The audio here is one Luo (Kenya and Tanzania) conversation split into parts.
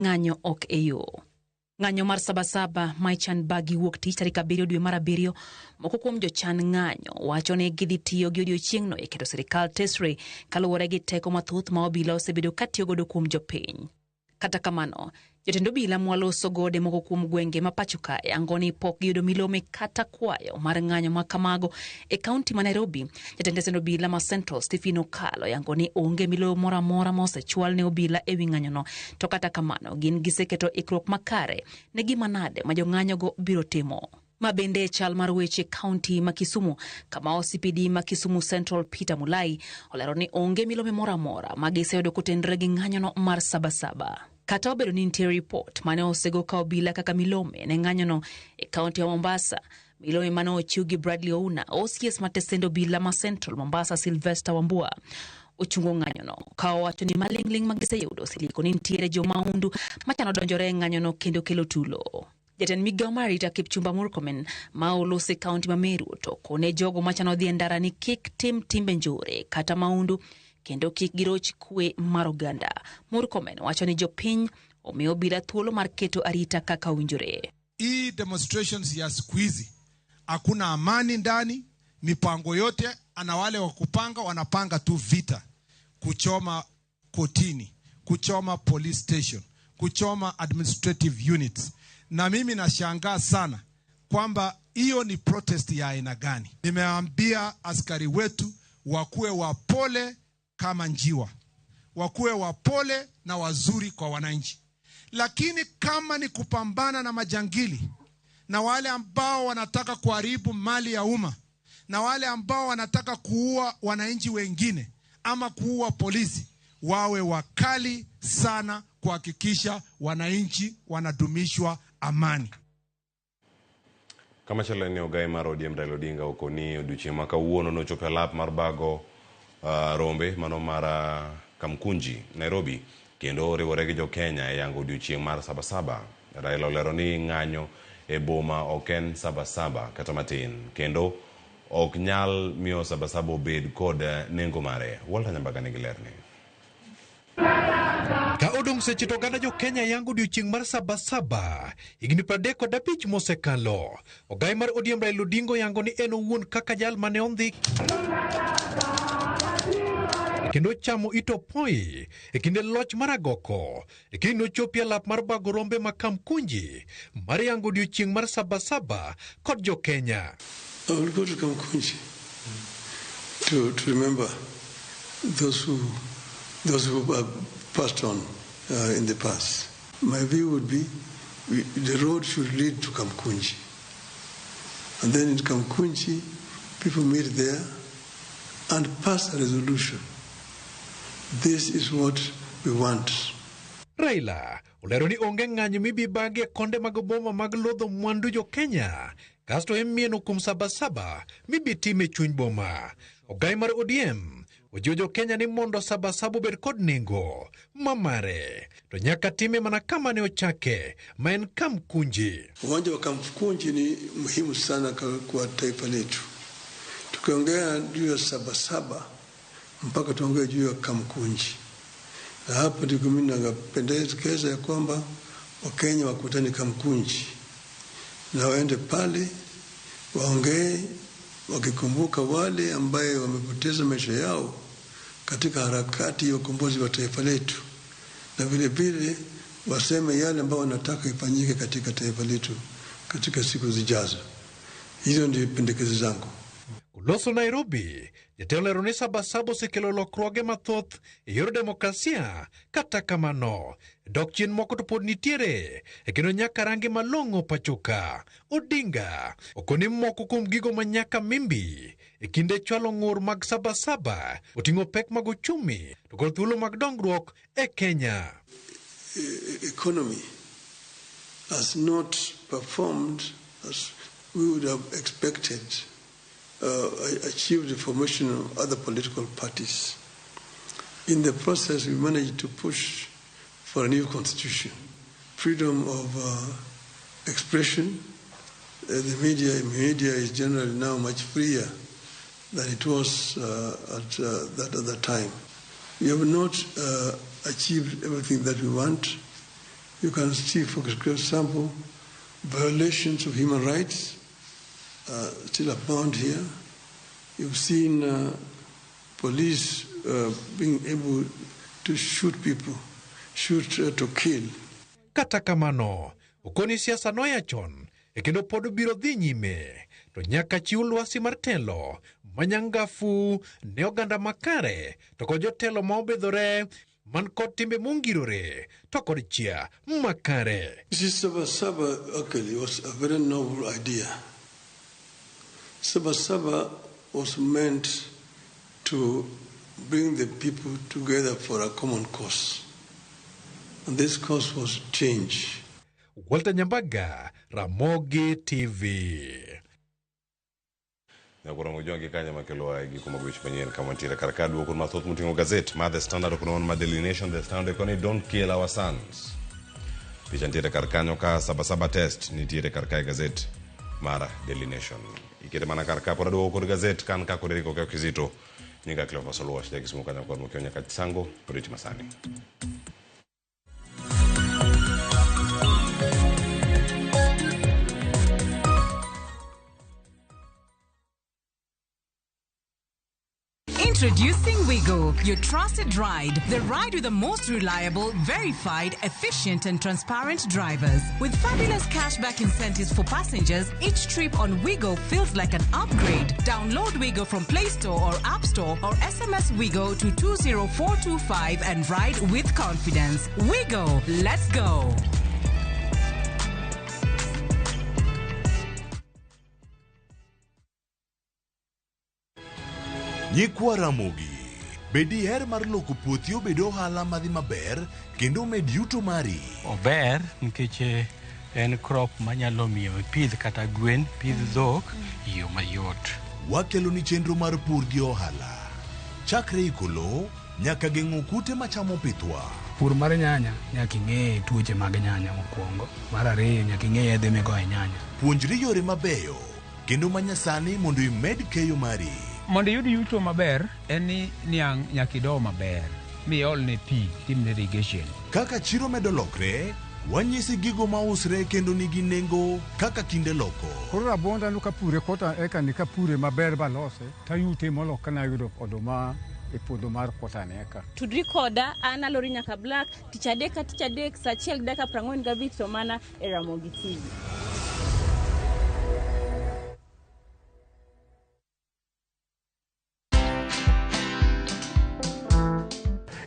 Ng'anyo ok e yo. Ng'anyo mar Sabasaba ma ichan bagi wuok tich tarik 7 dwe mar 7, moko kuom jochan ng'anyo wacho ni gidhi tiyo gi odiochieng'no e keto sirikal tesre kaluwore gi teko mathoth ma obila osebedo ka tiyo godo kuom jopiny. Kata kamano, jotend obila mwaloso gode moko kuom gwenge ma pacho kae yango ni pok giyudo milome kata kwayo mar ng'anyo ma kamago e kaunti ma Nairobi. Jatend tesend obila ma Central Stephen Okalo yango ni onge milome moro amora ma osechwal ne obila e wi ng'anyono, to kata kamano gin giseketo ikruok makare ne gima nade ma jong'anyogo biro timo. Ma bende chal mar weche kaunti ma Kisumu, kama OCPD ma Kisumu Central Peter Mulai olero ni onge milome moro amora ma giseyudo kotenore gi ng'anyono mar Sabasaba. Kata obedo ni nitie ripot mane osego ka obila kaka milome ne ng'anyono e kaunti ya Mombasa, milome mane ochiw gi Bradley Ouna, OCS ma tesend obila ma Central Mombasa Sylvester Wambua ochungo ng'anyono ka owacho ni maling'ling' ma giseyudo oseleko ni nitiere jomahundu machano donjore e ng'anyono kendo kelo tulo. Jatend migawo mar arita Kipchumba Murkomen ma oloso e kaunti ma Meru to kone jogo machano dhi e ndara ni kik tim timbe njore kata mahundu kendo kik giroch kwe mar oganda. Murkomen wacho ni jopiny omiyo obila thuolo mar keto arita kaka owinjore. Hii demonstrations ya siku hizi hakuna amani ndani, mipango yote ana wale wa kupanga wanapanga tu vita, kuchoma kotini, kuchoma police station, kuchoma administrative units. Na mimi nashangaa sana kwamba hiyo ni protest ya aina gani. Nimeambia askari wetu wakuwe wapole kama njiwa, wakuwe wapole na wazuri kwa wananchi, lakini kama ni kupambana na majangili na wale ambao wanataka kuharibu mali ya umma na wale ambao wanataka kuua wananchi wengine ama kuua polisi, wawe wakali sana kuhakikisha wananchi wanadumishwa amani. Kamachielo ni ogai mar ODM Raila Odinga okoni odiochieng' ma kawuono nochopo e lap mar bago rombe mano mar Kamkunji, Nairobi, kendo oriwore gi jo-Kenya e yango odiochieng' mar Sabasaba. Raila olero ni ng'anyo e boma ok en Sabasaba kata matin, kendo ok nyal miyo Sabasaba obed kod nengo mare. Walter Nyambaga nigi lerni. Ka odong' seche to oganda jo-Kenya yango odiochieng' mar Sabasaba higni 35 mosekalo. Ogai mar ODM Raila Odinga oyango ni en owuon kaka jal mane ondhi kendo chamo it opoi e kinde loch mar agoko e kinde nochopi e lap mar bago rombe ma Kamkunji mar yango odiochieng' mar Sabasaba kod jo-Kenya. I will go to Kamkunji to remember those who have passed on in the past. My view would be the road should lead to Kamkunji. And then in Kamkunji, people meet there and pass a resolution. This is what we want. Raila olero ni onge ng'anyo mibi bagi e konde mag boma mag lodho mwandu jo-Kenya kasto imieno kuom Sabasaba mibi tim e chuny boma. Ogai mar ODM ojiwo jo-Kenya ni mondo Sabasaba obed kod nengo mamare to nyaka time mana kama ne ochake ma en Kamkunji. Uwanja wa Kamkunji ni muhimu sana kwa taifa letu. Tukiongea juu ya Sabasaba mpaka tuongee juu ya Kamkunji, na hapo ndipo mimi napendekeza ya kwamba Wakenya wakutane Kamkunji na waende pale waongee, wakikumbuka wale ambaye wamepoteza maisha yao katika harakati ya ukombozi wa taifa letu, na vile vile waseme yale ambayo wanataka ifanyike katika taifa letu katika siku zijazo. Hizo ndio pendekezo zangu. Koloso Nairobi, jatelo lero ni Sabasaba osekelo lokruoge mathoth e yor demokrasia. Kata kamano, dok chien moko to pod nitiere e kendo nyaka rangi malong'o pachoka. Odinga okoni moko kuom gigo ma nyaka mimbi e kinde chwalo ng'ur mag Sabasaba oting'o pek mag uchumi to kod thuolo mag dongruok e Kenya. Economy has not performed as we would have expected, achieved the formation of other political parties. In the process, we managed to push for a new constitution, freedom of expression. The media is generally now much freer than it was at that other time. We have not achieved everything that we want. You can see, for example, violations of human rights still abound here. You've seen police being able to shoot people, shoot to kill. Kata kamano, okoni siasa noya chon e kendo pod biro dhi nyime to nyaka chiw lwasi mar telo manyangafu ne oganda makare to kod jotelo ma obidhore man kod timbe mongirore to kod chia makare. You see, Sabasaba actually was a very noble idea. Sabasaba was meant to bring the people together for a common cause. And this cause was change. Walter Nyambaga, Ramogi TV. Nyakurango jogi kanya makelo e giko mag weche manyien kama ntiere kar ka duoko mathoth moting'o gazet mar The Standard kod mar Daily Nation. The Standard koni don't kill our sons. Picha ntiere kar kanyo ka Sabasaba test nitiere kar ka e gazet mar Daily Nation. Ikete mana kar ka pod aduogo kod gazet kan ka kod Eric Okeyo Kizito nyinga Cleophas Oluoch ja Kisumu kanyo kod Mokeo nyaka Sango oriti masani. Introducing Wigo, your trusted ride. The ride with the most reliable, verified, efficient, and transparent drivers. With fabulous cashback incentives for passengers, each trip on Wigo feels like an upgrade. Download Wigo from Play Store or App Store or SMS Wigo to 20425 and ride with confidence. Wigo, let's go. Nyikwa Ramogi, be diher mar loko puothi obed ohala madhi maber kendo med yuto mari? Ober nikech en crop manyalo miyo ipidh kata gwen, pidh dhok e yo mayot. Wakeloni chenro mar pur gi ohala. Chakre iko lowo nyaka geng'o kute machamo pithwa. Pur mar nyanya nyaka ing'e tuoche mag nyanya mokwongo. Mar ariyo nyaka ing'e yedhe migoyo e nyanya. Puonjri yore mabeyo kendo manyasani mondo imed keyo mari. Mondo iyud yuto maber en ni niang' nyaka ido maber miolne pi timne irrigation. Kaka chiro medo lokre, wanyisi gigo mausre kendo nigi nengo kaka kinde loko. Koro rabuonda no kapure kota eka ni kapure maber balose tayute molo kana yudo oduma e puodho mar kota ni eka. Tudri koda an Alori nyaka Black tich adek ka tich adek saa achiel gi dakika 45 to mana e Ramogi TV.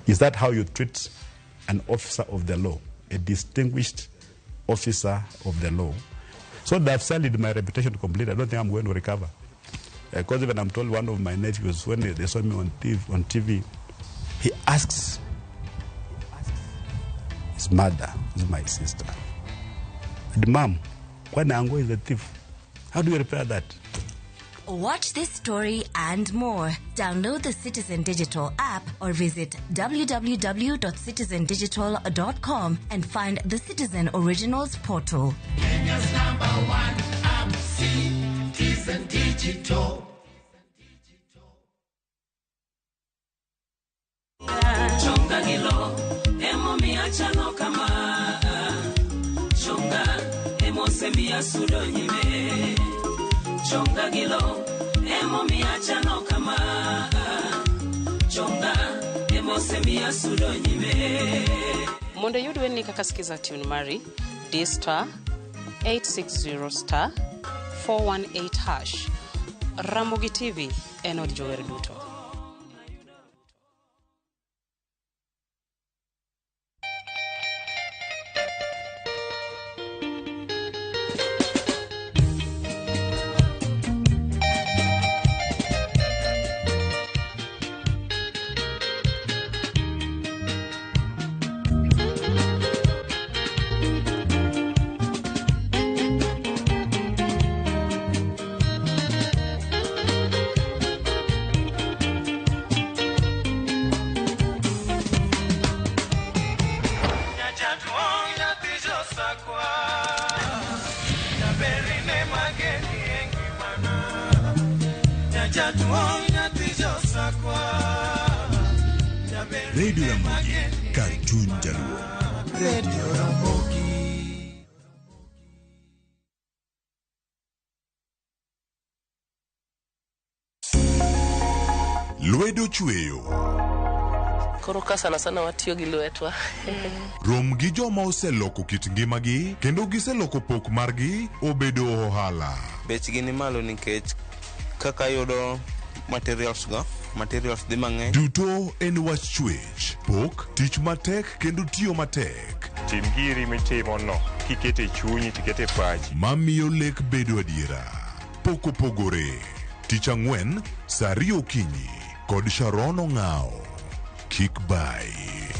Is that how you treat an officer of the law, a distinguished officer of the law? So they have sullied my reputation completely. I don't think I'm going to recover. Because even I'm told one of my nephews, when they saw me on TV, he asks his mother, who's my sister, and Mom, Kwanango is a thief. How do you repair that? Watch this story and more. Download the Citizen Digital app or visit www.citizendigital.com and find the Citizen Originals portal. Kenya's number one app, Citizen Digital. Chonga gilo, emo miachano kama. Chonga, emo semia sudo nyime. Chonga gilo, emo miachano kama. Chonga, emo semia sudo nyime. Mondo iyud wendni kaka Skiza tune mari, D star 860 star 418 hash. Ramogi TV en od jower duto. Radio Ramogi, kar chuny Jaluo. Radio Ramogi. Lwedo chweyo. Koro ka sana sana watiyo gi lwetwa. Rom gi joma oseloko kit ngimagi kendo giseloko pok margi obedo ohala. Bechgi ni malo nikech kaka ayudo materials go, materials dhi mang'eny. Duto en wach chwech, pok, tich matek kendo tiyo matek. Tim giri mitimono kiketo e chunyi tiketo e pachi. Mamiyo lek bedo adiera. Pok opogore. Tich ang'wen, saa ariyo okinyi kod Sharon Ong'awo. Kik bayi.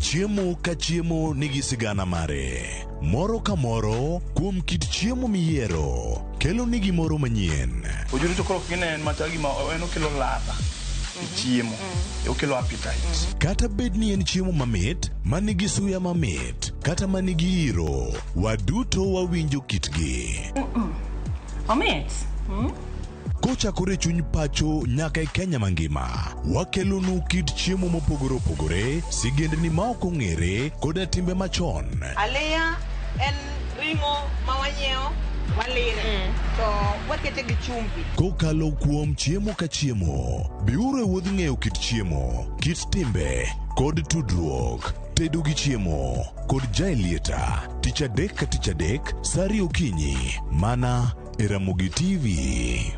Chiemo ka chiemo nigi sigana mare. Moro ka moro kuom kit chiemo miyiero kelo ni gimoro manyien. Ojuri to koro gine en machal gima en okelo ladha e chiemo. Okelo appetite. Kata bed ni en chiemo mamit, ma nigi suya mamit, kata ma nigi iro, waduto wawinjo kitgi. Omit. Kochakore e chuny pacho nyaka e Kenya mangima, wakelonu kit chiemo mopogore opogore, sigendni ma ok ong'ere, koda timbe machon. Aliya en ring'o ma wanyiewo walire to wakete gi chumbi. Kokalo kuom chiemo ka chiemo, biuru e wuodh ng'eyo kit chiemo, kit timbe, kod tudruok. Tedo gi chiemo kod Jaelieta, tich adek ka tich adek, saa ariyo okinyi, mana e Ramogi TV.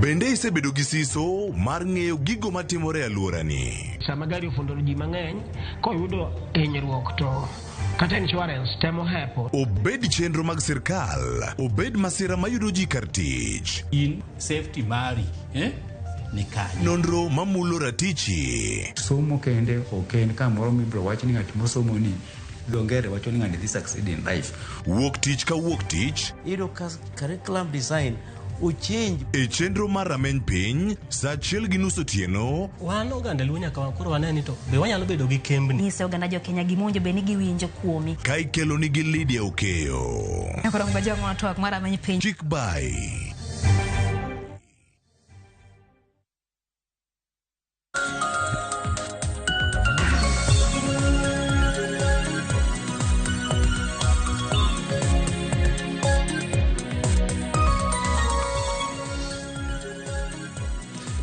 Bende isebedo gi siso mar ng'eyo gigo matimore e alworani? Sama gari ofundo ji mang'eny, koyudo hinyruok to kata insurance temo hepo. Obed chenro mag sirkal, obed masira mayudo ji kar tich. In safety mari, eh? Ni kanye? Nonro mamulo ratichi. Somo kende ok en kamoro mibiro wach ni ng'at mosomo ni dho ngere wacho ni ng'ani dhi succeed in life. Wuok tich ka wuok tich. Iyudo ka curriculum design ochange. E chenro mar rameny piny, saa achiel gi nus otieno. Wan oganda Luo nyaka koro wane ni to be wanyalo bedo gi kembni. Nyise oganda jo Kenya gima owinjo bed ni giwinjo kuomi. Ka ikelo nigi Lydia Okeyo. Koro ngojong'o twak mar rameny piny. Chik bai.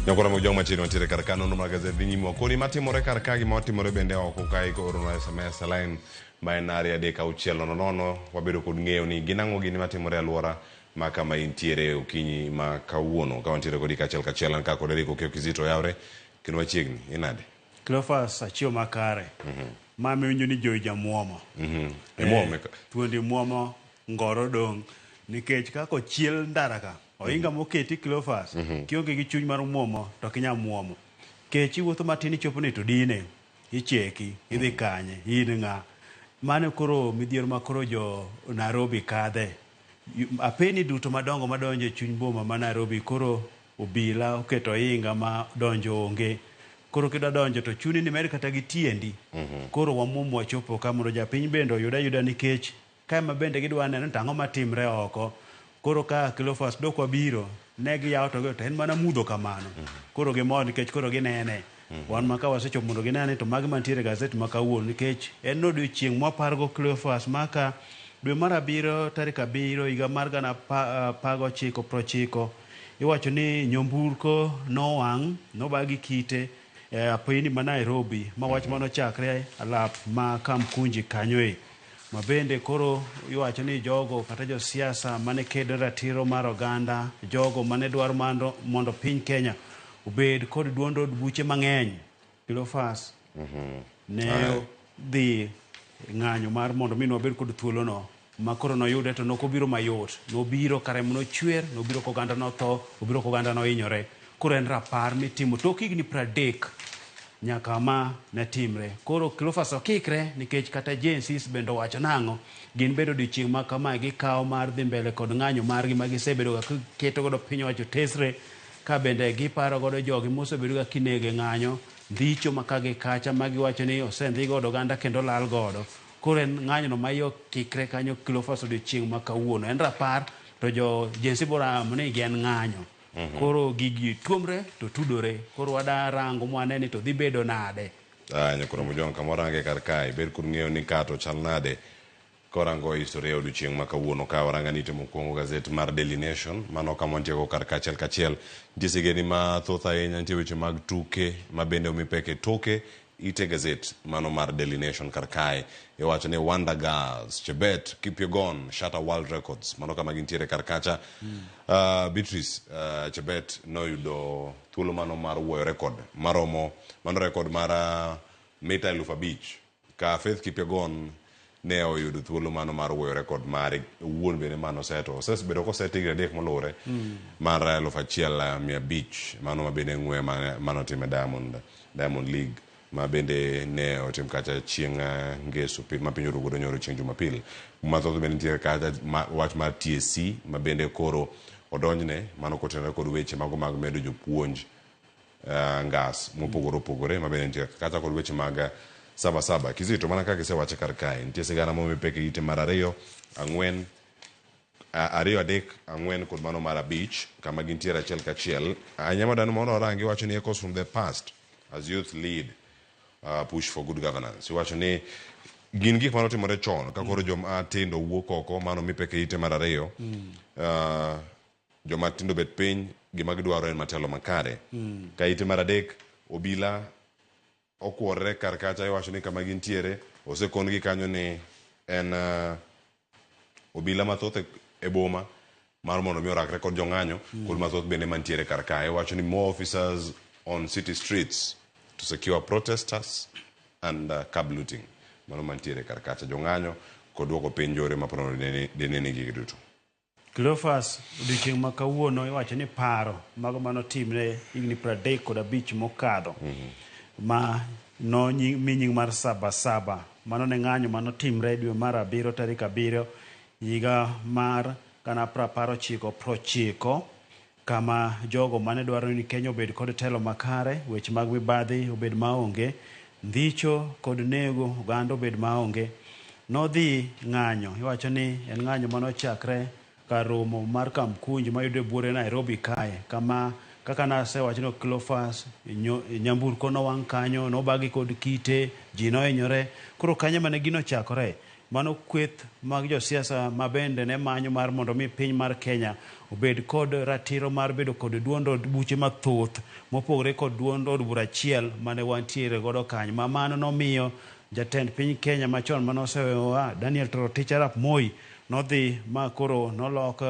Nyakora mag joma chien wantiere kar ka nonro mar gazet dhi nyime wakoni matimore kar ka gima watimore bende oko ka ikoronwa SMS line ma en 23600 wabedo kod ng'eyo ni gin ang'o gini matimore e alwora ma kama intiere okinyi ma kawuono ka wantiere kodi kachiel kachiel an ka kod Eric Okeyo Kizito oyawre kendo machiegni inade Cleophas achiewo makare. Ma miwinjo ni jowi jamuomo. Imuome Thuondi muomo ngoro dong' nikech kaka ochiel ndara ka ohinga moketi Cleophas kionge gi chuny mar muomo to ok inyal muomo. Kech iwuotho matin ichopo ni to dine icheki idhi kanye in ng'a. Mano koro midhiero ma koro jo Nairobi kadhe. Apeni duto madongo madonjo e chuny boma ma Nairobi koro obila oketo ohinga ma donjo onge. Koro kidwa donjo to chuni ni med kata gi tiendi. Koro wamuom wachopo ka mondo japiny bende oyud ayuda nikech kae ma bende gidwa neno ni to ang'o matimre oko. Koro ka Cleophas dok wabiro, ne giyawo to to en mana mudho kamano. Koro gimor nikech koro ginene. Wan ma ka wasechopo mondo ginene to magi mantiere e gazet ma kawuono nikech en odiochieng' mwapargo Cleophas maka dwe mar abiriyo tarik abiriyo higa mar gana apar gochiko prochiko iwacho ni nyamburko nowang' noba gi kite e apini ma Nairobi ma wach manochakre alap ma Kamkunji kanyoe. Ma bende koro iwacho ni jogo kata josiasa mane kedo ratiro mar oganda, jogo mane dwaro mondo piny Kenya obed kod duond od buche mang'eny, Cleophas ne dhi ng'anyo mar mondo mi wabed kod thuolono ma koro noyude to nokobiro mayot. Nobiro ka remo nochwer, nobiro koganda notho, obiro koganda nohinyore. Koro en rapar mitimo tok higni 30 nyaka ma ne timre. Koro Cleophas okikre nikech kata Gen Zs bende owacho nang'o, gin bende odiochieng' ma kamae gikawo mar dhi mbele kod ng'anyo margi ma gisebedo ga keto godo piny owacho tesre ka bende giparo godo jogi mosebedo ga kinego e ng'anyo, ndicho ma ka gi kacha ma giwacho ni osendhi godo oganda kendo lal godo. Koro en ng'anyo no ma iye okikre kanyo Cleophas odiochieng' ma kawuono. En rapar to jo Gen Z boramo ni gen ng'anyo. Koro gigi tuomre to tudore. Koro wada rango mwane ni to dhi bedo nade. Aya, Nyakoro Mojwang', kamoro ange kar kae, ber kod ng'eyo ni ka to chal nade korango historia odiochieng' ma kawuono ka waranga ni mokwongo gazet mar Daily Nation mano kama wantiego kar kachiel kachiel. Nitie sigeni mathoth ahinya, nitie weche mag tuke ma bende omi pek e toke ite gazet mano mar Daily Nation kar kae. Iwacho ni Wonder Girls, Chebet, Kipyegon shatter world records. Mano kama gintiere kar kacha. Beatrice Chebet noyudo thuolo mano mar wuoyo rekod maromo mano rekod mar mita 5000 ka Faith Kipyegon ne oyudo thuolo mano mar wuoyo rekod mare owuon bende mano oseto osebedo koset higni 3 moluwore mar 1500 mano ma bende ng'we manotime Diamond League ma bende ne otim kacha chieng' ngeso ma piny orugo nyoro chieng' Jumapil. Mathoth bende nitiere kacha wach mar TSC ma bende koro odonjne mano kotenore kod weche mago mag medo jopuonj ngas mopogore opogore ma bende nitie kacha kod weche mag Saba Saba. Kizito mana kaka isewache kar kae nitie sigana momi pek e ite mar 2, 4, 2, 3, 4 kod mano mar 5 kama gintiere achiel kachiel. Anyama dano mondo orangi wacho ni echoes from the past as youth lead push for good governance. Iwacho ni gin gik manotimore chon ka koro joma tindo wuok oko mano mi pek e ite mar 2. Joma tindo bet piny gima gidwaro en matelo makare. Ka ite mar 3 obila okuorre kar kacha iwacho ni kama gintiere osekon gi kanyo ni en obila mathoth e boma mar mondo mi orakre kod jong'anyo kod mathoth bende mantiere kar kae. Iwacho ni more officers on city streets to secure protesters and curb looting. Mano mantiere kar kacha jong'anyo kod duoko piny jore maponono dene gigi duto. Cleophas, odiochieng' ma kawuono iwacho ni paro mago manotimre higni 35 mokadho ma no mi nying mar Saba Saba. Mano ne ng'anyo manotimre dwe mar 7 tarik 7 higa mar 1990 kama jogo mane dwaro ni Kenya obed kod telo makare, weche mag mibadhi obed maonge, ndhicho kod nego oganda obed maonge. Nodhi ng'anyo, iwacho ni en ng'anyo manochakre kar romo mar Kamkunji mayudore buore Nairobi kae, kama kaka nasewacho ni Cleophas nyamburko nowang' kanyo, nobagi kod kite, ji nohinyore. Koro kanyo mane gino ochakore, mano kweth mag josiasa ma bende ne manyo mar mondo mi piny mar Kenya obed kod ratiro mar bedo kod duond od buche mathoth mopogore kod duond od bura achiel mane wantiere godo kanyo. Ma mano nomiyo jatend piny Kenya machon mane oseweyowa Daniel Toroitich arap Moi nodhi ma koro nolok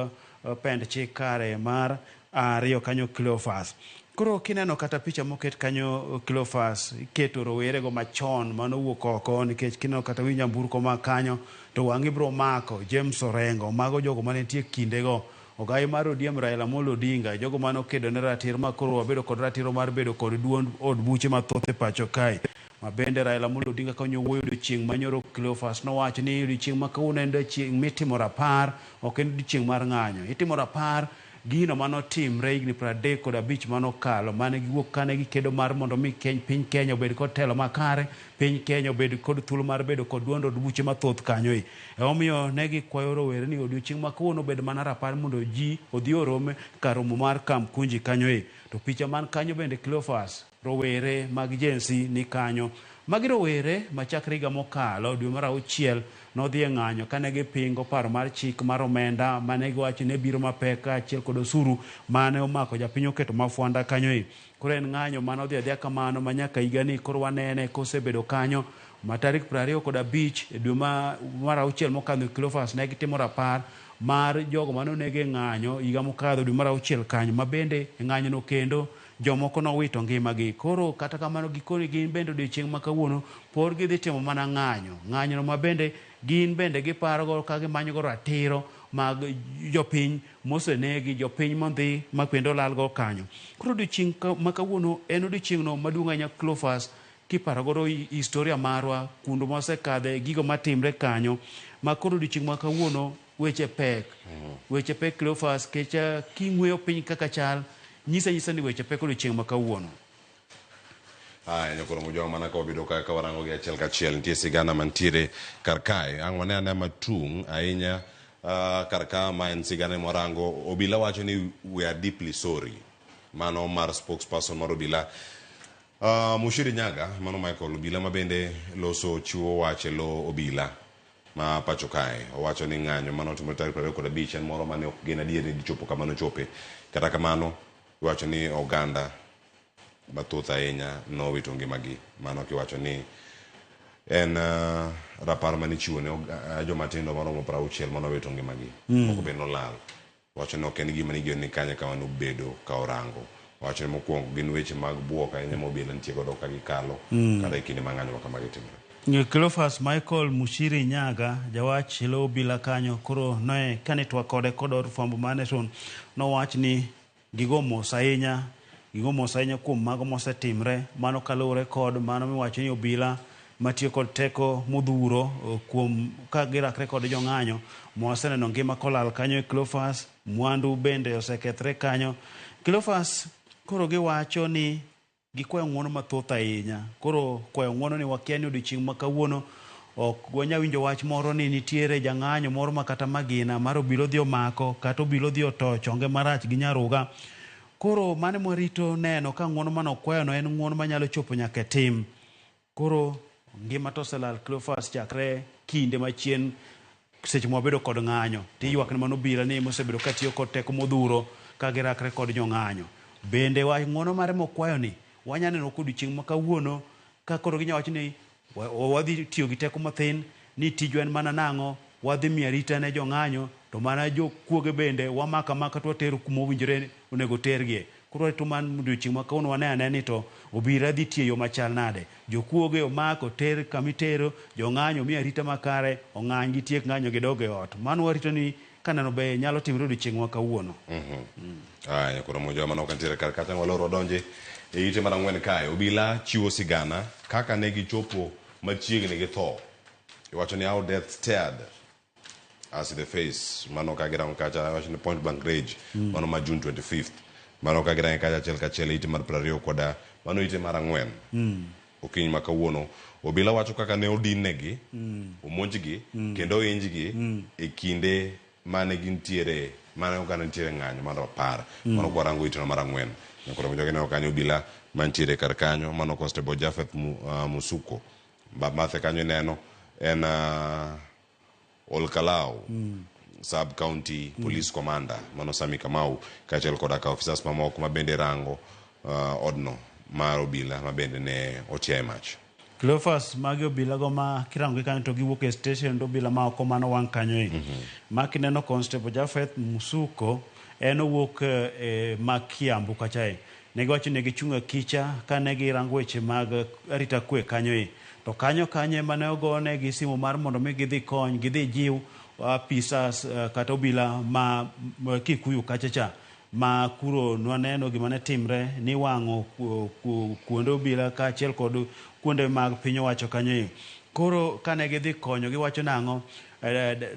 pend chik kare mar 2 kanyo Cleophas. Koro kineno kata picha moket kanyo Cleophas, iketo rowerego machon manowuok oko nikech kineno kata wi nyamburko ma kanyo to wang'i biro mako James Orengo, mago jogo mane nitie kindego. Ogai mar ODM Raila Amolo Odinga, jogo mane okedo ne ratiro ma koro wabedo kod ratiro mar bedo kod duond od buche mathoth e pacho kae. Ma bende Raila Amolo Odinga kanyo wuoyo odiochieng' manyoro Cleophas nowacho ni odiochieng' ma kawuono en odiochieng' mitimo rapar, ok en odiochieng' mar ng'anyo. Itimo rapar gino manotimre higni 35 manokalo, mane giwuok kane gikedo mar mondo mi piny Kenya obed kod telo makare, piny Kenya obed kod thuolo mar bedo kod duond od buche mathoth kanyo. Emomiyo ne gikwayo rowere ni odiochieng' ma kawuono obed mana rapar mondo ji odhi orom kar romo mar Kamkunji kanyo. To picha man kanyo bende Cleophas, rowere mag Gen Z ni kanyo. Magi rowere machakre higa mokalo dwe mar 6 nodhi e ng'anyo kane gipingo paro mar chik mar omenda mane giwacho ni biro mapek kaachiel kod osuru mane omako japiny oketo mafwanda kanyo. Koro en ng'anyo mane odhi adhiya kamano ma nyaka higani koro wanene kosebedo kanyo ma tarik 25 e dwe mar 6 mokadho Cleophas ne gitimo rapar mar jogo mane oneg e ng'anyo higa mokadho dwe mar 6 kanyo, ma bende e ng'anyono kendo jomoko nowito ngimagi. Koro kata kamano gikoni gin bende odiochieng' ma kawuono pod gidhi timo mana ng'anyo. Ng'anyono ma bende gin bende giparogo ka gimanyogo ratiro mag jopiny mosenegi, jopiny mondhi ma kendo olalgo kanyo. Koro odiochieng' ma kawuono en odiochieng'no maduong' ahinya Cleophas, kiparo godo historia marwa, kundo mosekadhe, gigo matimre kanyo. Ma koro odiochieng' ma kawuono weche pek. Weche pek Cleophas, kecha king'weyo piny kaka chal, nyisa nyisa ni weche pek odiochieng' ma kawuono. Aya, nyakoro Mojwang' mana ka wabedo ka warango gi achiel kachiel, nitie sigana mantiere kar kae. Ang' wane ane matung' ahinya kar ka ma en sigana mwarango. Obila wacho ni we are deeply sorry. Mano mar spokesperson mar Obila. Mushiri Nyaga, mano Michael Obila ma bende loso chiwo wach e lo obila ma pacho kae owacho ni ng'anyo mane otimore tarik 25 en moro mane ok gen adier ni dichopo kama nochope. Kata kamano iwacho ni oganda mathoth ahinya nowito ngimagi. Mano kiwacho ni en rapar mane ichiwo ne joma tindo maromo 60 mane owito ngimagi. Moko be nolal. Wacho ni ok en gima nigeno ni kanyo kama nobedo ka orango. Wacho ni mokwongo gin weche mag buok ahinya ma obila nitie godo ka gikalo kata e kinde ma ng'anyo ma kamagi timore. Cleophas Michael Mushiri Nyaga, jawach lo obila kanyo, koro ne kane twak kode kod od fwambo mar Nation, nowach ni gigo mos ahinya, gigo mos ahinya kuom mago mosetimre, mano kaluwore kod mano miwacho ni obila matiyo kod teko modhuro kuom ka girakre kod jong'anyo mwaseneno ngima kolal kanyo e Cleophas, mwandu bende osekethre kanyo. Cleophas koro giwacho ni gikwayo ng'uono mathoth ahinya. Koro kwayo ng'uono ni wakia ni odiochieng' ma kawuono ok wanya winjo wach moro ni nitiere jang'anyo moro ma kata magina mar obila odhi omako kata obila odhi otoyo chonge marach gi nyaruga. Koro mano mwarito neno ka ng'uono mane okwayono en ng'uono manyalo chopo nyaka e tim. Koro ngima to oselal Cleophas chakre kinde machien seche mwabedo kod ng'anyo tiywak ne mano obila ni mosebedo katiyo kod teko modhuro ka girakre kod jong'anyo. Bende wach ng'uono mare mokwayo ni wanya neno kodiochieng' ma kawuono ka koro ginya wacho ni wadhi tiyo gi teko mathin ni tijwa en mana nang'o, wadhi miyo arita ne jong'anyo to mana jokuoge bende wamako amaka to watero kuma owinjore onego tergie. Koro warito man odiochieng' ma kawuono wane ane ni to obila dhi tiyo e yo machal nade. Jokuoge omak oter kama itero, jong'anyo omi arita makare, ong'any gitiek ng'anyo gidog e ot. Mano warito ni kaneno be nyalo timore odiochieng' ma kawuono. Aya, koro moja mano ok nitiere kar kacha walor wadonje e ite mar ang'wen kae. Obila chiwo sigana kaka ne gichopo machiegni gi tho. Iwacho ni how death stared us in the face. Mano ka girango kacha iwacho ni point blank range. Mano ma June 25th. Mano ka girango kacha achiel kachiel ite mar 20 koda mano ite mar ang'wen. Okinyi ma kawuono obila wacho kaka ne odinnegi, omonjgi kendo ohinjgi e kinde mane gintiere mane oganda nitiere ng'anyo mar apar. Mano kwarango iteno mar ang'wen. Nyakoro jogi neno kanyo obila mantiere kar kanyo mano Constable Japheth Musuko. Bathe kanyo ineno en Olkalau Sub County Police Commander mano Sami Kamau kaachiel koda ka officers mamoko ma bende rango odno mar obila ma bende ne otiaye mach. Cleophas, magi obila go ma kirango gi kanyo to giwuok e station to obila ma oko mano wang' kanyo e. Ma kineno Constable Japheth Musuko en owuok e ma Kiambu kacha e. Ne giwacho ni gichung' akicha kane girango weche mag arita kwe kanyo e. To kanyo kanyo ema ne ogone gi simu mar mondo mi gidhi kony, gidhi jiw apisas kata obila ma Kikuyu kacha cha. Ma kuro nwaneno gima ne timre ni wang'o kuonde obila kaachiel kod kuonde mag piny owacho kanyo e. Koro kane gidhi konyo giwacho nang'o,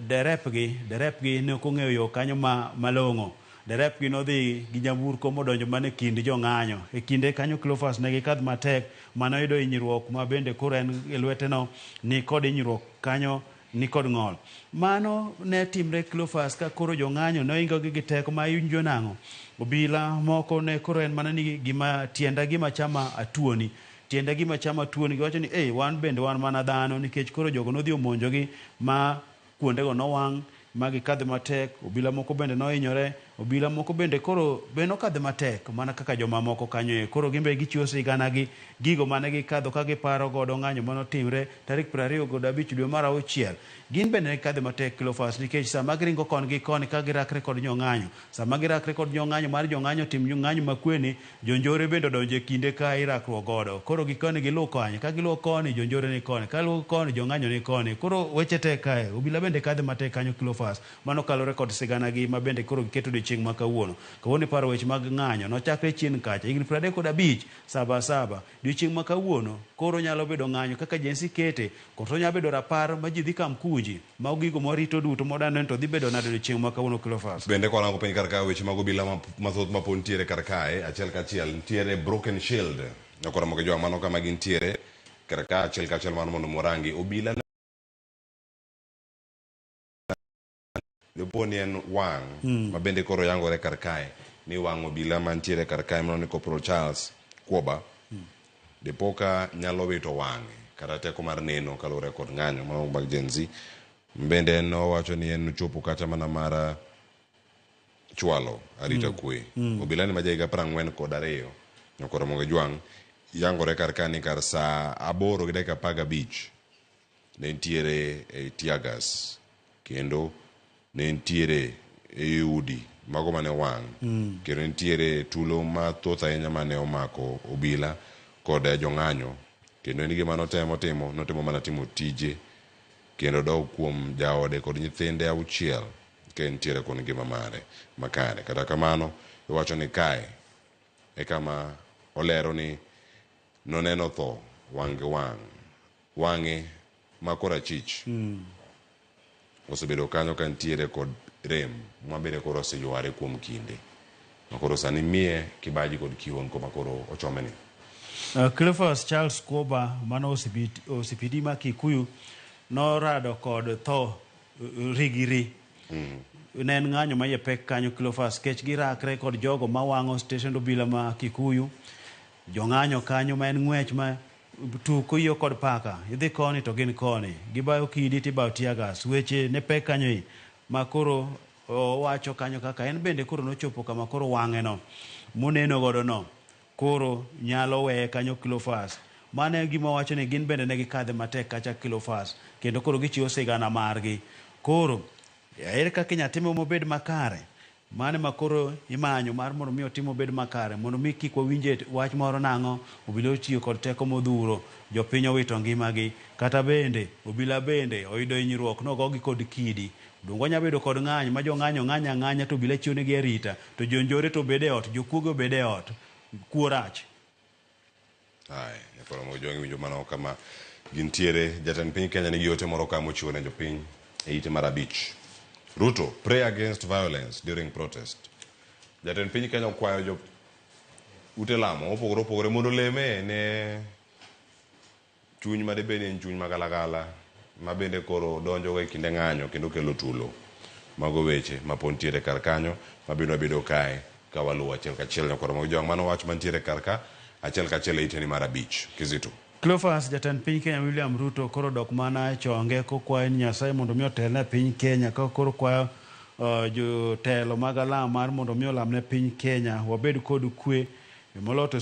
derepgi ne ok ong'eyo yo kanyo malong'o. Derepgi nodhi gi nyamburko modonjo mana e kind jong'anyo. E kinde kanyo Cleophas ne gikadh matek mane oyudo hinyruok ma bende koro en e lweteno ni kod hinyruok kanyo ni kod ng'ol. Mano ne timre Cleophas ka koro jong'anyo ne ohingogi gi teko ma iwinjo nang'o. Obila moko ne koro en mana ni gima tienda gima chama atuoni. Tienda gima chama atuoni giwacho ni wan bende wan mana dhano nikech koro jogo nodhi omonjogi ma kuondego nowang' ma gikadhe matek, obila moko bende nohinyore, obila moko bende koro be nokadhe matek mana kaka jomamoko kanyo e. Koro gin be gichiwo sigana gi gigo mane gikadho ka giparo godo ng'anyo manotimre tarik 25 dwe mar auchiel. Gin bende ne gikadhe matek Cleophas nikech sama giringo koni gi koni ka girakre kod jong'anyo, sama girakre kod jong'anyo mar jong'anyo tim ng'anyo makweni, jonjore bende odonjo e kinde ka irakruok godo. Koro gikoni giluw koni, ka giluwo koni jonjore ni koni, ka giluwo koni jong'anyo ni koni. Koro weche tek kae, obila bende kadhe matek kanyo Cleophas. Mano kalure kod sigana gi ma bende koro giketo odiochieng' ma kawuono. Kawuono iparo weche mag ng'anyo, nochakre chien kacha, higni 35, 77. Odiochieng' ma kawuono, koro nyalo bedo ng'anyo kaka Gen Z kete, koso nyalo bedo rapar ma ji dhi Kamkunji, mago gigo mwarito duto mwadwa to dhi bedo nade odiochieng' ma kawuono Cleophas. Bende kwarango piny kar kae weche mag obila mathoth ma pod nitiere kar kae, achiel kachiel nitiere Broken Shield. Nyakoro gi jwa mano kama gintiere kar ka achiel kachiel mar mondo morangi obila Dipo ni en wang' ma bende koro yangore kar kae ni wang' obila mantiere kar kae mano ni Corporal Charles Kwoba. Dipoka nyalo wito wang'e kata teko mar neno kaluwore kod ng'anyo mago mag Gen Z. Bende en owacho ni en ochopo kata mana mar chwalo arita kwe. Obila ni ma jahiga 42 Nyakor Ramogi Jwang' yangore kar ka ni kar saa 8 gi dakika 15 ne nitiere e teargas kendo ne nitiere e udi mago mane owang' kendo nitiere tulo mathoth ahinya mane omako obila kod jong'anyo kendo en gima notemo timo notemo mana timo tije kendo dok kuom jaode kod nyithinde 6 ka entiere kod ngima mare makare. Kata kamano iwacho ni kae e kama olero ni noneno tho wang' gi wang' wang'e ma korachich osebedo kanyo ka nitiere kod rem ma bende koro oseyware kuom kinde ma koro sani miye kibaji kod kihondko ma koro ochome ni. Cleophas Charles Kuoba mano OCPD ma Kikuyu norado kod tho rigiri. Ne en ng'anyo ma iye pek kanyo Cleophas kech girakre kod jogo mawang'o stesend obila ma Kikuyu. Jong'anyo kanyo ma en ng'wech ma tuk oyio kod paka. Idhi koni to gin koni. Gibayo kidi tibayo tear gas. Weche ne pek kanyo i ma koro owacho kanyo kaka en bende koro nochopo kama koro wang'e no moneno godo no koro nyalo weye kanyo Cleophas. Mano e gima wacho ni gin bende ne gikadhe matek kacha Cleophas kendo koro gichiwo sigana margi. Koro ere kaka inyalo time mobed makare? Mano ema koro imanyo mar mondo mi otim obed makare mondo mi kik wawinje wach moro nang'o obila otiyo kod teko modhuro jopiny owito ngimagi kata bende obila bende oyudo hinyruok nogogi kod kidi. Donge wanyalo bedo kod ng'anyo ma jong'anyo ng'anyo ang'anya to obila chiwo negi arita to jonjore to obed e ot jokuoge obed e ot kuo rach. Ae, nyakoro Ramogi Jwang' iwinjo mano kama gintiere. Jatend piny Kenya nigi ote moro ka mochiwo ne jopiny e ite mar 5. Ruto, pray against violence during protest. Jatend piny Kenya okwayo jo ute lamo mopogore opogore mondo oleme ne chuny ma dibed ni en chuny magalagala ma bende koro donjo e kinde ng'anyo kendo kelo tulo. Mago weche ma pod nitiere kar kanyo ma bende wabedo kae ka waluwo achiel kachiel. Nyakoro Ramogi Jwang' mano wach mantiere kar ka achiel kachiel e iteni mar 5. Kizito. Cleophas jatend piny Kenya William Ruto koro dok mana e chonge kokwayo ni Nyasaye mondo mi otelne e piny Kenya ka koro kwayo jotelo mag alam mar mondo mi olamne piny Kenya wabed kod kwe moloyo to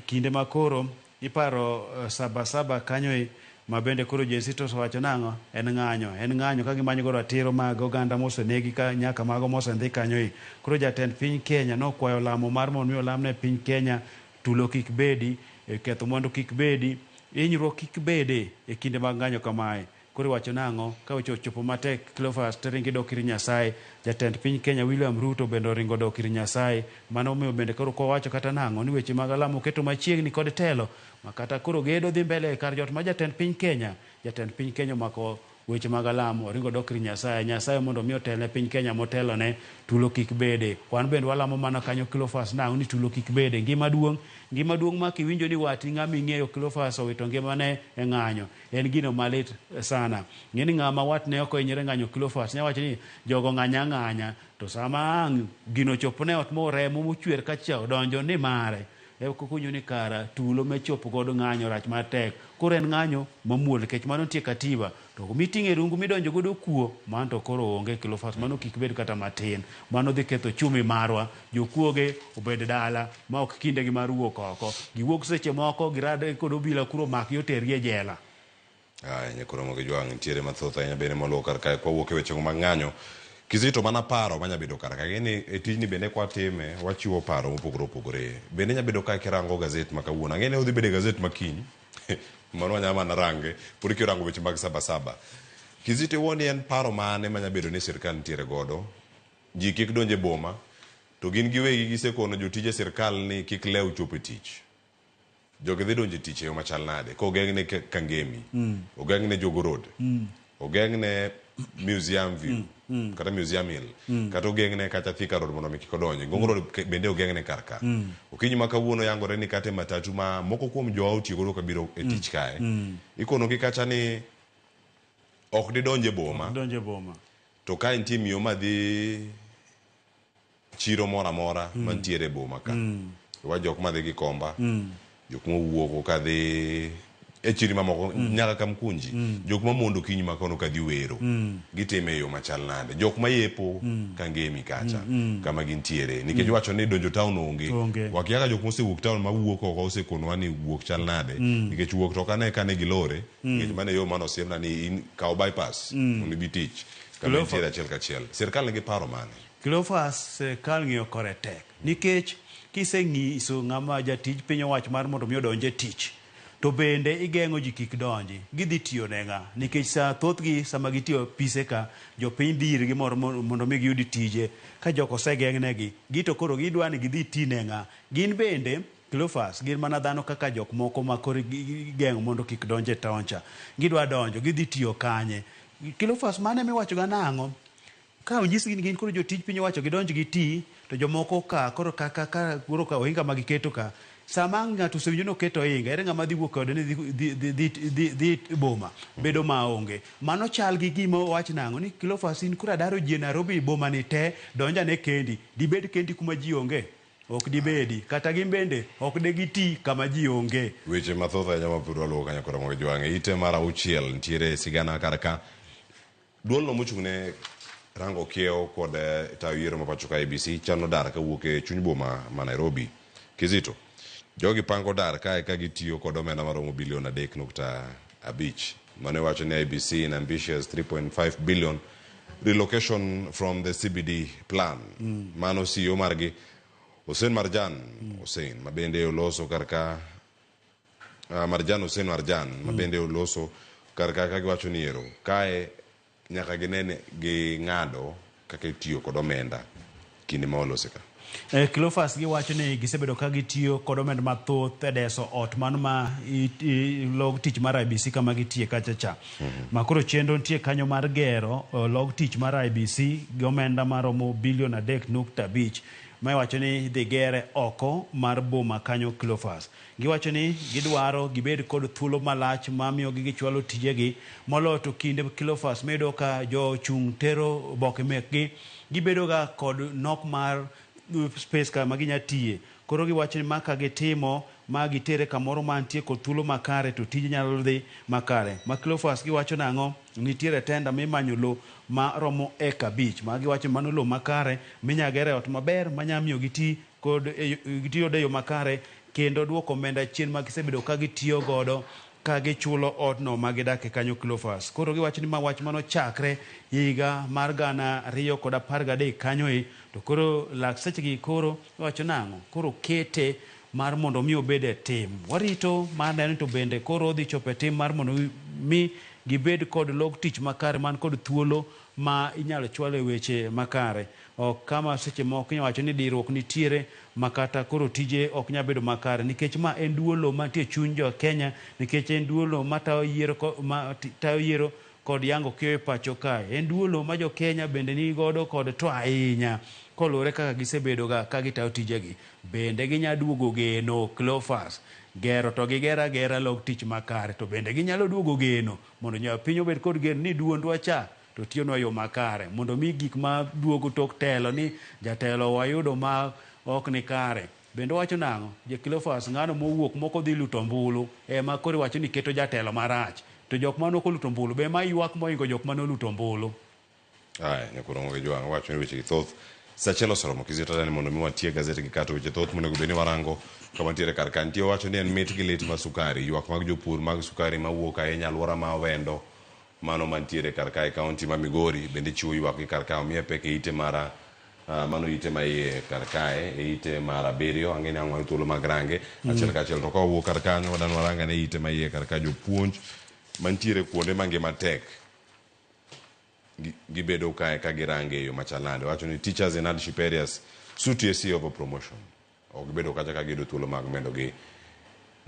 kinde ma koro iparo Sabasaba kanyo e ma bende koro Gen Z to osewacho nang'o en ng'anyo en ng'anyo ka gimanyo godo ratiro mag oganda mosenegi ka nyaka mago mosendhi kanyo e. Koro jatend piny Kenya nokwayo lamo mar mondo mi olamne piny Kenya tulo kik bedi, ketho mwandu kik bedi, hinyruok kik bede e kinde mag ng'anyo kamae. Koro iwacho nang'o ka weche ochopo matek Cleophas to ringo idok ir Nyasaye. Jatend piny Kenya William Ruto bende oringo dok ir Nyasaye. Mano omiyo bende koro kwawacho kata nang'o ni weche mag alamo oketo machiegni kod telo ma kata koro gedo dhi mbele e kar jot ma jatend piny Kenya. Jatend piny Kenya omako weche mag alamo oringo dok ir Nyasaye. Nyasaye mondo mi otelne piny Kenya motelone tulo kik bede. Wan bende walamo mana kanyo Cleophas nang'o ni tulo kik bede. Ngima duong', ngima duong' ma kiwinjo ni wati ng'ama ing'eyo Cleophas owito ngimane e ng'anyo. En gino malit sana. Ng'e ni ng'ama watne ok ohinyore ng'anyo Cleophas nyalo wacho ni jogo ng'anya ang'anya to sama ang' gino ochopo ne ot moremo mochwer kacha odonjo ni mare. Eka okunyo ni kara tulo mechopo godo ng'anyo rach matek. Koro en ng'anyo mamuol nikech mano nitie katiba. To miting'o e rungu midonjo godo kuo mano to koro onge Cleophas mano kik bed kata matin. Mano dhi ketho chumi marwa. Jokuoge obed dala ma ok kindegi mar wuok oko. Giwuok seche moko girad kod obila kuro omakgi otergi e jela. Ae, Nyakoro Ramogi Jwang' nitiere mathoth ahinya bende moluwo kar kae kwawuok e wechego mag ng'anyo. Kizito mana paro manya bedo kar ka. Ng'eni e tijni bende kwatime wachiwo paro mopogore opogore. Bende nya bedo ka kirango gazet ma kawuono. Ang'e ni odhi bedo e gazet ma kiny. Mano wanyalo mana range. Pod kirango weche mag Sabasaba. Kizito iwuon ni en paro mane manya bedo ni sirkal nitiere godo? Ji kik donj e boma to gin giwegi gisekono jotije sirkal ni kik lew chopo e tich. Jogi dhi donjo e tich e yo machal nade? Kogeng'ne Kangemi, ogeng'ne Jogoo Road, ogeng'ne Museum View, kata Museum Hill, kata ogeng'ne kata Thika Road mondo mi kik odonji. Ngong Road bende ogeng'ne kar ka. Okinyi ma kawuono yangore ni kata e matatu ma moko kuom jowa otiyo godo kabiro e tich kae, ikonogi kacha ni ok didonj e boma. Donj e boma. To ka nitie miyo madhi chiro moro amora mantiere e boma ka. Wa jok madhi Gikomba. Jok mowuok kadhi e chirni mamoko nyaka Kamkunji. Jok mamondo okinyi ma kono kadhi wero. Gitime e yo machal nade? Jok mayepo Kangemi kacha kama gintiere. Nikech wacho ni donjo town onge. Onge. Wakia ka jok mosewuok town mawuok oko osekonowa ni wuok chal nade. Nikech wuok to ok ane kane gilore. Nikech mano e yo mane osiemna ni in kaw bypass mondo ibi tich. Kama entiere achiel kachiel. Sirkal nigi paro mane? Cleophas, sirkal ng'iyo kore tek. Nikech kiseng'iso ng'ama jatij piny owacho mar mondo mi odonj e tich, to bende igeng'o ji kik donji, gidhi tiyo ne ng'a? Nikech sa thothgi sama gitiyo apise ka, jopiny dhi irgi moro mondo mi giyud tije. Ka jok osegeng'negi, gito koro gidwa ni gidhi ti ne ng'a? Gin bende, Cleophas, gin mana dhano kaka jok moko ma koro igeng'o mondo kik donj e town cha. Gidwa donjo, gidhi tiyo kanye? Cleophas, mano ema iwachoga nang'o? Ka onyisgi ni gin koro jotij piny owacho gidonj giti, to jomoko ka koro ka ka ka koro ka ohinga ma giketo ka, sama ang' ng'ato osewinjo ni oket ohinga, ere ng'ama dhi wuok e ode ni dhi dhi dhi dhi dhi dhi boma? Bedo maonge. Mano chal gi gima owach nang'o ni Cleophas in koro adaro ji e Nairobi boma ni te, donj ane kendi. Dibed kendi kuma ji onge? Ok dibedi. Kata gin bende ok de giti kama ji onge. Weche mathoth ahinya ma pod waluwo kanyo kod Ramogi Jwang'. E ite mar auchiel nitiere sigana kar ka. Duolno mochung' ne rango kiewo kod tayo yiero ma pacho ka IEBC chano dar kawuok e chuny boma ma Nairobi. Kizito, jogi pango dar kae ka gitiyo kod omenda maromo bilion 3.5. Mano iwacho ni IEBC in ambitious 3.5 billion relocation from the CBD plan. Mano CEO margi Hussein Marjan Hussein ma bende oloso kar ka Marjan Hussein Marjan ma bende oloso kar ka ka giwacho ni ero kae nyaka ginene ging'ado kaka itiyo kod omenda kinde ma walose ka. Cleophas giwacho ni gisebedo ka gitiyo kod omenda mathoth e deso ot mano ma log tich mar IEBC kama gitie kacha cha. Ma koro chenro nitie kanyo mar gero log tich mar IEBC gi omenda maromo bilion 3.5 ma iwacho ni idhi gere oko mar boma kanyo Cleophas. Giwacho ni gidwaro gibed kod thuolo malach mamiyogi gichwalo tijegi moloyo to kinde Cleophas miyudo ka jochung' tero oboke mekgi gibedo ga kod nok mar space kama ginya tiye. Koro giwacho ni ma ka gitimo ma gitere kamoro mantie kod thuolo makare to tije nyalo dhi makare. Ma Cleophas giwacho nang'o? Nitiere tenda mimanyo lo ma romo eka 5 ma giwacho ni mano lo makare minya gere ot maber manya miyo giti kod gitiyo e yo makare kendo duoko omenda chien ma gisebedo ka gitiyo godo ka gichulo odno ma gidake kanyo Cleophas. Koro giwacho ni ma wach mano chakre higa mar 2013 kanyo e to koro lak sechegi koro iwacho nang'o? Koro kete mar mondo mi obed e tim. Warito mar neno to bende koro odhi chopo e tim mar mondo mi gibed kod log tich makare man kod thuolo ma inyalo chwalo e weche makare. Ok kama seche moko inyalo wacho ni diruok nitiere ma kata koro tije ok nyal bedo makare nikech ma en duolo mantie chuny jo Kenya nikech en duolo matayo yiero ma tayo yiero kod yango keyo e pacho kae. En duolo ma jo Kenya bende ni godo kod to ahinya koluwore kaka gisebedo ga ka gitayo tijegi. Bende ginya duogo geno Cleophas. Gero to gigero agera log tich makare to bende ginyalo duogo geno mondo piny obed kod geno ni duondwa cha to tiyonwa yo makare mondo mi gik ma duogo tok telo ni jatelo wayudo ma ok ni kare. Bende wacho nang'o? Je Cleophas ng'ano mowuok moko dhi luto ombulu ema koro iwacho ni keto jatelo marach. To jok mane ok oluto ombulu be ema ywak mohingo jok mane oluto ombulu. Aya, nyakurongo gi jwang' wacho ni weche gi thoth. Sa achiel oseromo Kizito tani mondo mi watiek gazeti gi kato weche thoth monego bed ni warango kama nitiere kar ka. Nitie wacho ni en mit gi lit mar sukari, ywak mag jopur mag sukari mawuok ahinya alwora ma Awendo mano mantiere kar ka e kaunti ma Migori bende chiwo ywak gi kar ka omiye pek e ite mara mano ite ma iye kar kae e ite mar 7 ang'e ni ang' wayud thuolo mag range achiel kachiel to ka wawuok kar kanyo wadan warang ane ite ma iye kar ka jopuonj mantiere kuonde ma ngima tek gibedo kae ka girange e yo machal nade. Wacho ni teachers in hardship areas sue TSC over promotion. Ok gibedo kacha ka giyudo thuolo mag medo gi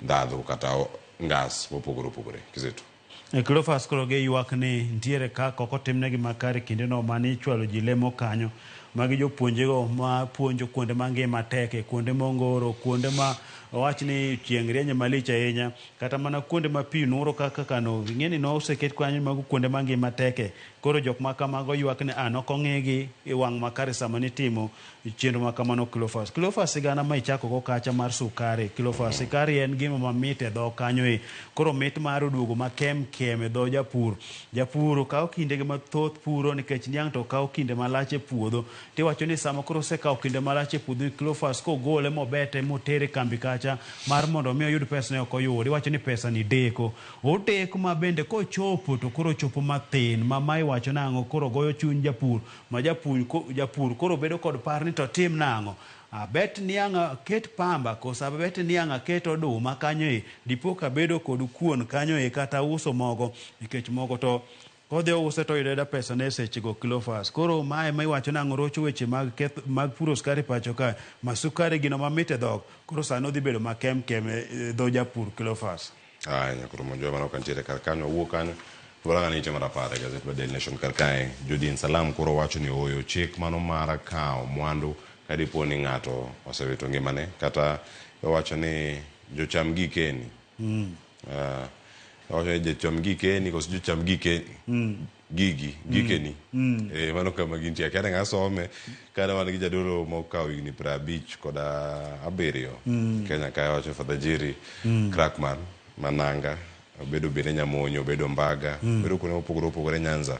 ndhadhu kata ngas mopogore opogore. Kizito. Cleophas koro giywak ni nitiere kaka ok otimnegi makare kindeno mane ichwalo ji lemo kanyo. Magi jopuonjego ma puonjo kuonde ma ngima teke, kuonde mongoro, kuonde ma owach ni chieng' rieny malich ahinya, kata mana kuonde ma pi nuro kaka Kano. Ing'e ni noseket kanyo mago kuonde ma ngima teke. Koro jok ma kamago ywak ni a nokong'igi e wang' makare sama nitimo chenro ma kamano Cleophas. Cleophas sigana ma ichako go kacha mar sukari. Cleophas, sukari en gima mamit e dhok kanyo e. Koro mit mar oduogo makem kem e dho japur. Japur kawo kinde ge mathoth puro nikech niang' to kawo kinde malach e puodho. Tiwacho ni sama koro osekawo kinde malach e puodho ni Cleophas kogole mobete motere kambi kacha mar mondo mi oyud pesa ne ok oyud. Iwacho ni pesa ni deko. Odeko ma bende kochopo to koro chopo mathin ma ma iwacho nang'o koro goyo chuny japur ma japur, japur koro bedo kod par ni to tim nang'o. Abet niang' aket pamba koso abet niang' aket oduma kanyo e dipo kabedo kod kuon kanyo e kata uso mogo nikech mogo to kodhi ouse to oyudo ayuda pesa ne sechego Cleophas. Koro mae ma iwacho nang'o rocho weche mag keth mag puro sukari pacho ka ma sukari gino mamit e dhok koro sani odhi bedo makem kem e dho japur Cleophas. Aya, nyakoro monjo mano kantiere kar kanyo wawuok kanyo. Waranga ni mar 10 e gazet mar Daily Nation kar kae. Jodin Salam koro wacho ni oyo chik mano mar kawo mwandu ka dipo ni ng'ato osewito ngimane kata owacho ni jocham gikeni. Owacho ni jocham gikeni koso jocham gikeni. Gigi, gikeni. Mano kama gintie. Akia ni ng'a some kane wan gi jadolo mokawo higni 57 Kenya kae wacho Father Jerry Crackman Mananga obedo bende Nyamonyo, obedo Mbaga, obedo kuonde mopogore opogore Nyanza.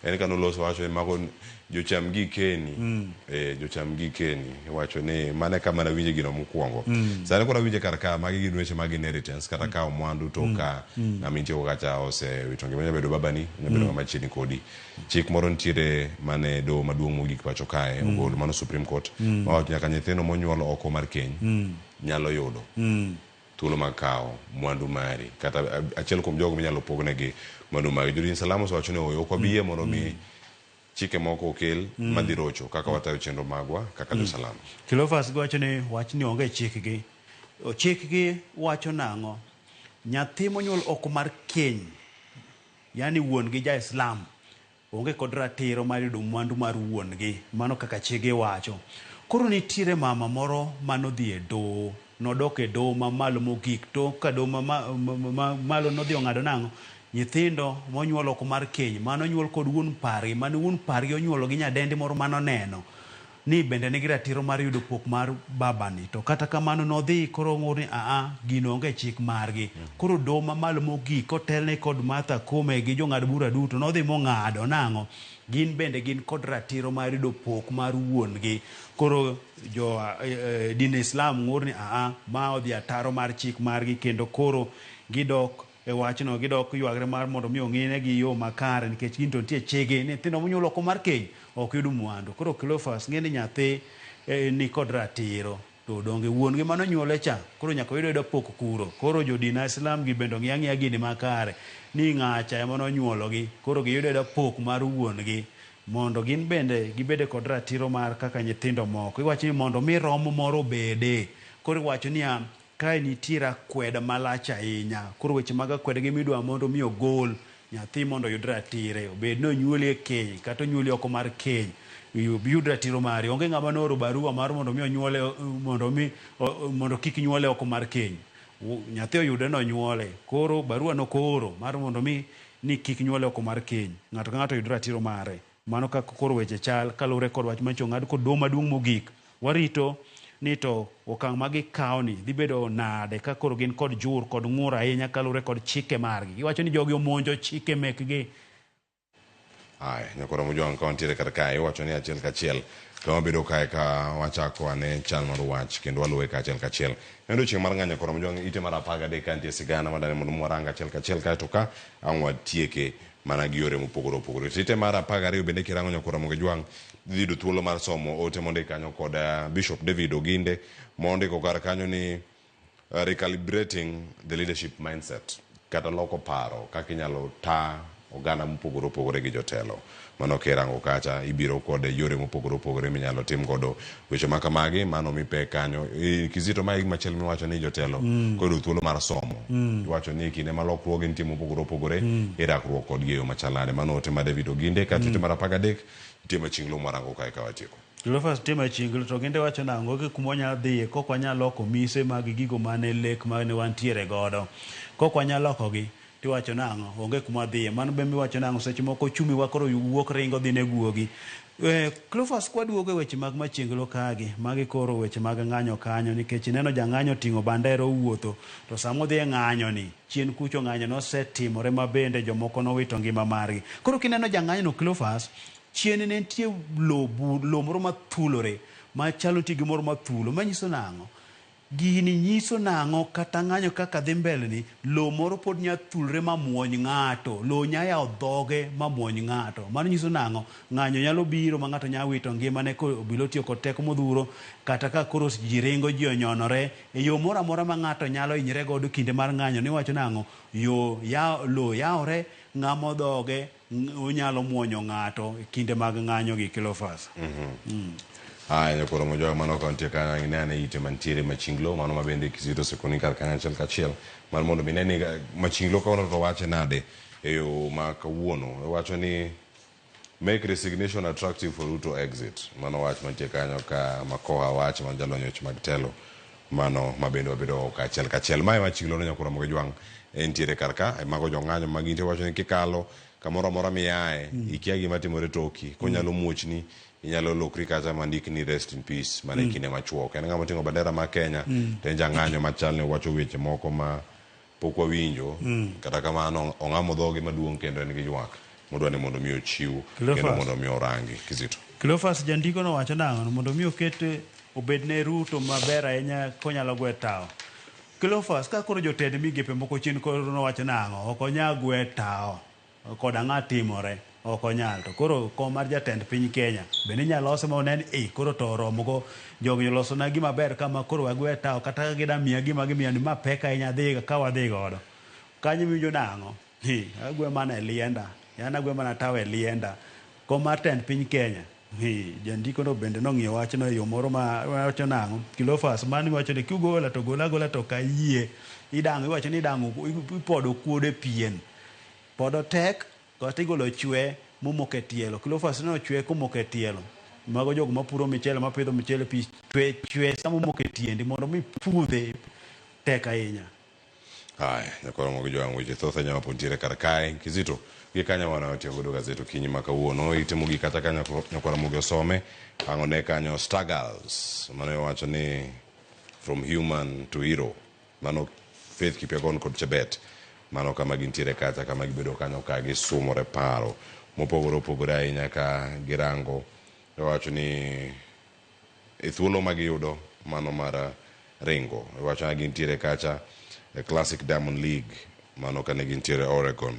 En ka noloso wacho ni mago jocham gikeni. Jocham gikeni. Iwacho ni mano e kama nawinje gino mokwongo. Sani koro awinje kar ka magi gin weche mag inheritance kata kawo mwandu to ka ng'ama intie go kacha osewito ngima nyalo bedo babani, nyalo bedo ng'ama chiegni kodi. Chik moro nitiere mane doho maduong' mogik pacho kae ogolo mano Supreme Court mawacho nyaka nyithindo monyuol oko mar keny nyalo yudo thuolo mag kawo mwandu mari kata achiel kuom jogo minyalo pognegi mwandu mari. Jodin Salam osewacho ni oyo ok wabi yie mondo mi chike moko okel madhi rocho kaka watayo chenro magwa kaka josalam. Cleophas giwacho ni wach ni onge chikgi. Chikgi wacho nang'o? Nyathi monyuol oko mar keny, yani wuon gi ja Islam, onge kod ratiro mar yudo mwandu mar wuon gi. Mano kaka chikgi wacho. Koro nitiere mama moro manodhi e doho, nodok e doho mamalo mogik to ka doho mamalo nodhi ong'ado nang'o? Nyithindo monyuol oko mar keny, mano nyuol kod wuon pargi, mane wuon pargi onyuolo gi nyadendi moro manoneno ni bende nigi ratiro mar yudo pok mar babani to kata kamano nodhi koro ong'ur ni aa gino onge chik margi. Koro doho mamalo mogik kotelne kod Martha Koome gi jong'ad bura duto nodhi mong'ado nang'o gin bende gin kod ratiro mar yudo pok mar wuon gi. Koro jo din Islam ng'ur ni aa ma odhi ataro mar chik margi kendo koro gidok e wachno gidok ywagre mar mondo mi ong'ine gi yo makare nikech gin to nitie chike ni nyithindo monyuol oko mar keny ok yud mwandu. Koro Cleophas ng'e ni nyathi ni kod ratiro to donge wuon gi manonyuole cha koro nyaka oyud ayuda pok kuro. Koro jodin Islam gi bende ong'i ang'iya gini makare ni ng'acha ema nonyuologi koro giyud ayuda pok mar wuon gi mondo gin bende gibede kod ratiro mar kaka nyithindo moko. Iwacho ni mondo mi romo moro obede. Koro iwacho niya kae nitiere akweda malach ahinya. Koro weche mag akweda gi midwa mondo mi ogol nyathi mondo oyud ratire. Obed ni onyuoli e keny kata onyuoli oko mar keny. Yud ratiro mari. Onge ng'ama nooro barua mar mondo mi onyuole mondo mi mondo kik nyuole oko mar keny. Nyathi oyude nonyuole. Koro barua nokooro mar mondo mi ni kik nyuole oko mar keny. Ng'ato ka ng'ato oyud ratiro mare. Mano kaka koro weche chal kaluwore kod wach manyocha ong'ad kod doho maduong' mogik. Warito ni to okang' ma gikawo ni dhi bedo nade ka koro gin kod jur kod ng'ur ahinya kaluwore kod chike margi. Giwacho ni jogi omonjo chike mekgi. Aya, nyakoro Mojwang' ka wantiere kar kae iwacho ni achiel kachiel kama wabedo kae ka wachako ane chal mar wach kendo waluwe ka achiel kachiel. En odiochieng' mar ng'anyo nyakoro Mojwang' ite mar 13 ka nitie sigana madani mondo mwarang achiel kachiel kaeto ka ang' watieke mana gi yore mopogore opogore. To ite mar 12 bende kirango nyakoro Mojwang' dhi yudo thuolo mar somo ote mondik kanyo kod Bishop David Oginde mondiko kar kanyo ni recalibrating the leadership mindset kata loko paro kaka inyalo ta oganda mopogore opogore gi jotelo. Mano kirango kacha ibiro kod yore mopogore opogore minyalo tim godo weche ma kamagi mano mi pek kanyo. Kizito mae gima chielo miwacho ni jotelo koyudo thuolo mar somo. Iwacho ni kinde ma lokruoge nitie mopogore opogore irakruok kodgi e yo machal nade. Mano ote ma David Oginde kato ite mar 13 nitie machinglo mwarango kae ka watieko. Cleophas nitie machinglo to ginde wacho nang'o onge kuma wanyalo dhiye kok wanyal loko mise mag gigo mane lek mane wantiere godo. Kok wanyal lokogi tiwacho nang'o onge kuma wadhiye. Mano be miwacho nang'o seche moko ochumi wa koro wuok ringo dhi ne guogi. Eh, Cleophas kwaduogo e weche mag machinglo kagi, magi koro weche mag ng'anyo kanyo nikech ineno jang'anyo oting'o bandera owuotho to sama odhi e ng'anyo ni chien kucho ng'anyo nosetimore ma bende jomoko nowito ngima margi. Koro kineno jang'anyo no Cleophas, chien ne nitie lo lo moro mathulore machalo nitie gimoro mathulo manyiso nang'o? Gini nyiso nang'o kata ng'anyo kaka dhi mbele ni lo moro pod nya thulre ma muony ng'ato lo nya yawo dhoge ma muony ng'ato mano nyiso nang'o ng'anyo nyalo biro ma ng'ato nya wito ngimane ko obila otiyo kod teko modhuro kata ka koro ji ringo ji onyonore e yo moro amora ma ng'ato nyalo hinyre godo kinde mar ng'anyo ni wacho nang'o yo ya, lo yawore ng'amo dhoge onyalo muonyo ng'ato e kinde mag ng'anyo gi Cleophas. Aya nyakoro mojoga mano ka nitie kanyo ine ane ite mantiere machinglo mano ma bende Kizito osekoni kar kanyo achiel kachiel mar mondo mi ne ni machinglo kawuono to wache nade e yo ma kawuono wacho ni make resignation attractive for Ruto exit mano wach mantie kanyo ka Makoha wacho man jalony weche mag telo mano ma bende wabedo kachiel kachiel mae machinglo no nyakoro Mogi Jwang' entiere kar ka mago jong'anyo ma gintie wacho ni kikalo kamoro amora miaye ikia gima timore toki konyalo muochni inyalo lokri kacha mandik ni rest in peace mana e kinde machuok en ng'ama oting'o bandera mar Kenya to en jang'anyo machal ni wacho weche moko ma pok wawinjo kata kamano ong'amo dhoge maduong' kendo en gi ywak modwa ni mondo mi ochiw kendo Cleophas. mondo mi orangi Kizito Cleophas jandiko nowacho nang'o mondo mi oket obed ne Ruto maber ahinya konyalo gwe tawo. Cleophas ka koro jotend migepe moko chien koro nowacho nang'o ok onyal gwe tawo kod ang'a timore ok onyal to koro kom mar jatend piny Kenya bende inyalo lose ma one ni eh koro to oromogo jogi olosona gima ber kama koro wagwe tawo kata ka gida miya gima gimiya ni ma pek ahinya adhi ka wadhi godo kanyo iwinjo nang'o hi agwe mana e lienda an agwe mana tawo e lienda kom mar tend piny Kenya hi jandiko no bende nong'iyo wachno e yo moro ma wacho nang'o Cleophas mano iwacho ni kigola to gola agola to ok ayie idang'o iwacho ni idang'o ipodo kuodo e pien podo tek kata igolo chwe momoko e tielo Cleophas ne ochwe komoko e tielo mago jogo mapuro michele mapidho michele pi chwe chwe sama omoko e tiendi mondo mi pudhe tek ahinya Haya, nyakoro Mogi Jwang' weche thoth ahinya mapod nitiere kar kae. Kizito, gi kanyo wana watiyo godo gazet okinyi ma kawuono. Ite mogik kata ka nyakwara Mogi osome, ang' one kanyo Star Girls. Mano iwacho ni from human to hero. Mano Faith Kipyegon kod Chebet. Mano kama gintiere kacha kama gibedo kanyo ka gisumore paro mopogore opogore ahinya ka girango. Iwacho ni e thuolo ma giyudo mano mar ringo. Iwacho ni gintiere kacha e Classic Diamond League mano kane gintiere Oregon.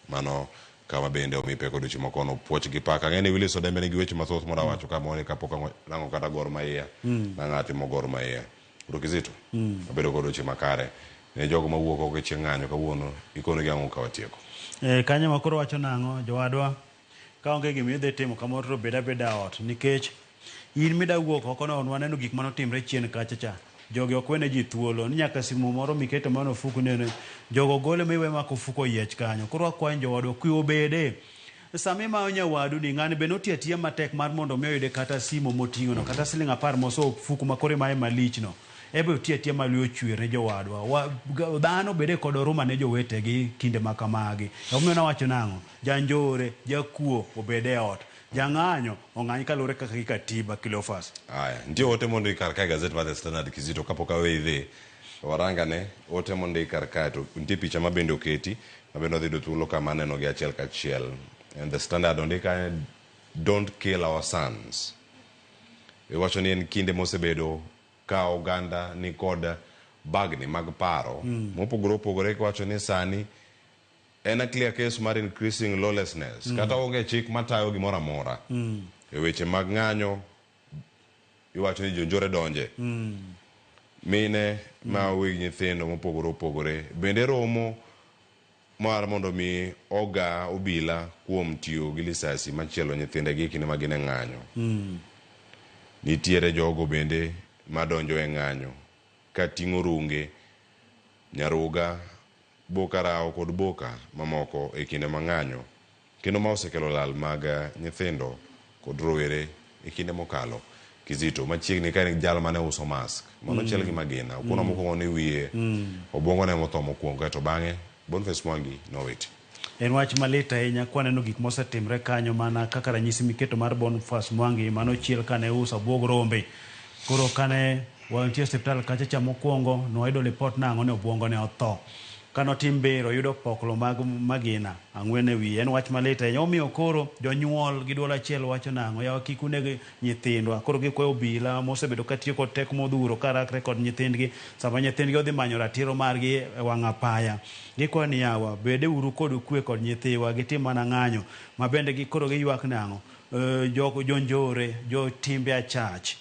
Mano kama bende omi pek odiochieng' mokono puoch gi pak. Ang'e ni Willis Odembe nigi weche mathoth moda wacho ka moni kapok rango kata Gor Mahia. Nang'o atimo Gor Mahia. Koro Kizito, wabedo kod weche makare. Ne jogo mawuok oko e chieng' ng'anyo kawuono, ikonogi ang'o ka watieko? E, kanyo ma koro wacho nang'o jowadwa kaonge gima idhi timo kamoro to bed abeda e ot nikech in mida wuok oko no waneno gik manotimre chien kacha cha jogi ok wene ji thuolo ni nyaka simu moro miketo mano ofuku nene jogo gole miwe mako ofuko oyiech kanyo koro wakwayo jowadwa kwe obede sama imayo nyawadu ni ng'ani be notiyo atiya matek mar mondo mi oyude kata simo moting'o no kata siling apar moso ofuku ma koro imaye malich no ebe otiyo atiya maluo ochwer ne jowadwa Wa, dhano bede kod oruma ne jowetegi kinde ma kamagi emomiyo nawacho nang'o janjore jakuo obed e ot jang'anyo ong'any kaluwore kaka gi katiba Cleophas Aya, nitie ote mondik kar kae gazet mar The Standard Kizito kapok aweyi idhi. Warangane ote mondik kar kae to nitie picha ma bende oketi ma bende wadhi yudo thuolo kama aneno gi achiel kachiel. And The Standard ondik kanyo don't kill our sons. Iwacho ni en kinde mosebedo ka oganda ni kod bagni mag paro mopogore opogore kiwacho ni sani en a clear case mar increasing lawlessness kata onge chik matayo gimoro amora e weche mag ng'anyo iwacho ni jonjore donje mine ma weg nyithindo mopogore opogore bende romo mar mondo mi oga obila kuom tiyo gi lisasi machielo nyithindegi e kinde ma gin e ng'anyo. Nitiere jogo bende madonjo e ng'anyo ka ting'o runge, nyaruga, boka rao kod boka mamoko e kinde ma ng'anyo kendo ma osekelo lal mag nyithindo kod rowere e kinde mokalo. Kizito machiegni ka en jal mane uso mask mano chal gi magina okuno mokwongo ni wiye obwongo ne motho mokwongo kaeto bang'e Boniface Mwangi nowiti. En wach malit ahinya kwaneno gik mosetimre kanyo mana kaka ranyisi miketo mar Boniface Mwangi manochiel kane uso abuog rombe. Koro kane wantie e osiptal kacha cha mokwongo nwayudo lipot nang'o ni obwongo ne otho. Kanotim bero oyudo poklo mag magina ang'wen e wiye. En wach malit ahinya. Omiyo koro jonyuol gi duol achiel wacho nang'o yawa kik uneg nyithindwa. Koro gikwayo obila mosebedo katiyo kod teko modhuro karakre kod nyithindgi sama nyithindgi odhi manyo ratiro margi e wang' apaya. Gikwayo ni yawa bede uru kod kwe kod nyithiwa gitim mana ng'anyo ma bende koro giywak nang'o jonjore jotimbe achach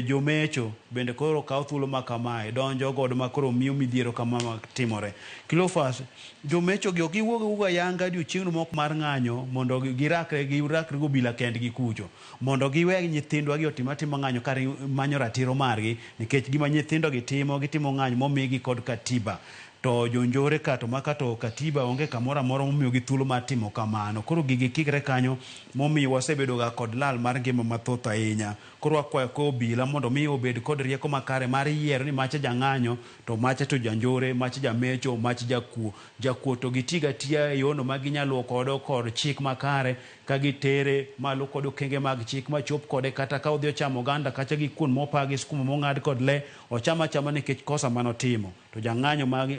jomecho bende koro kawo thuolo ma kamae donjo godo ma koro miyo midhiero kama timore. Cleophas, jomecho gi ok giwuog awuoga ayanga odiochieng'no mok mar ng'anyo mondo girakre gobila kendgi kucho mondo giwe nyithindwa gi otim atima ng'anyo kar manyo ratiro margi nikech gima nyithindo gi timo gitimo ng'anyo momigi kod katiba. To jonjore ka to maka to katiba onge kamoro amora momiyogi thuolo mar timo kamano. Koro gigi kikre kanyo momiyo wasebedo ga kod lal mar ngima mathoth ahinya. Koro wakwayo ko obila mondo mi obed kod rieko makare mar yiero ni macha jang'anyo to macha to janjore, macha jamecho, macha jakuo. Jakuo to gitiga tiya e yono ma ginyalo godo kod chik makare ka gitere malo kod okenge mag chik machop kode kata ka odhi ochamo oganda kacha gi kuon mopagi skuma mong'ad kod le ochama achama nikech kosa manotimo. To jang'anyo magi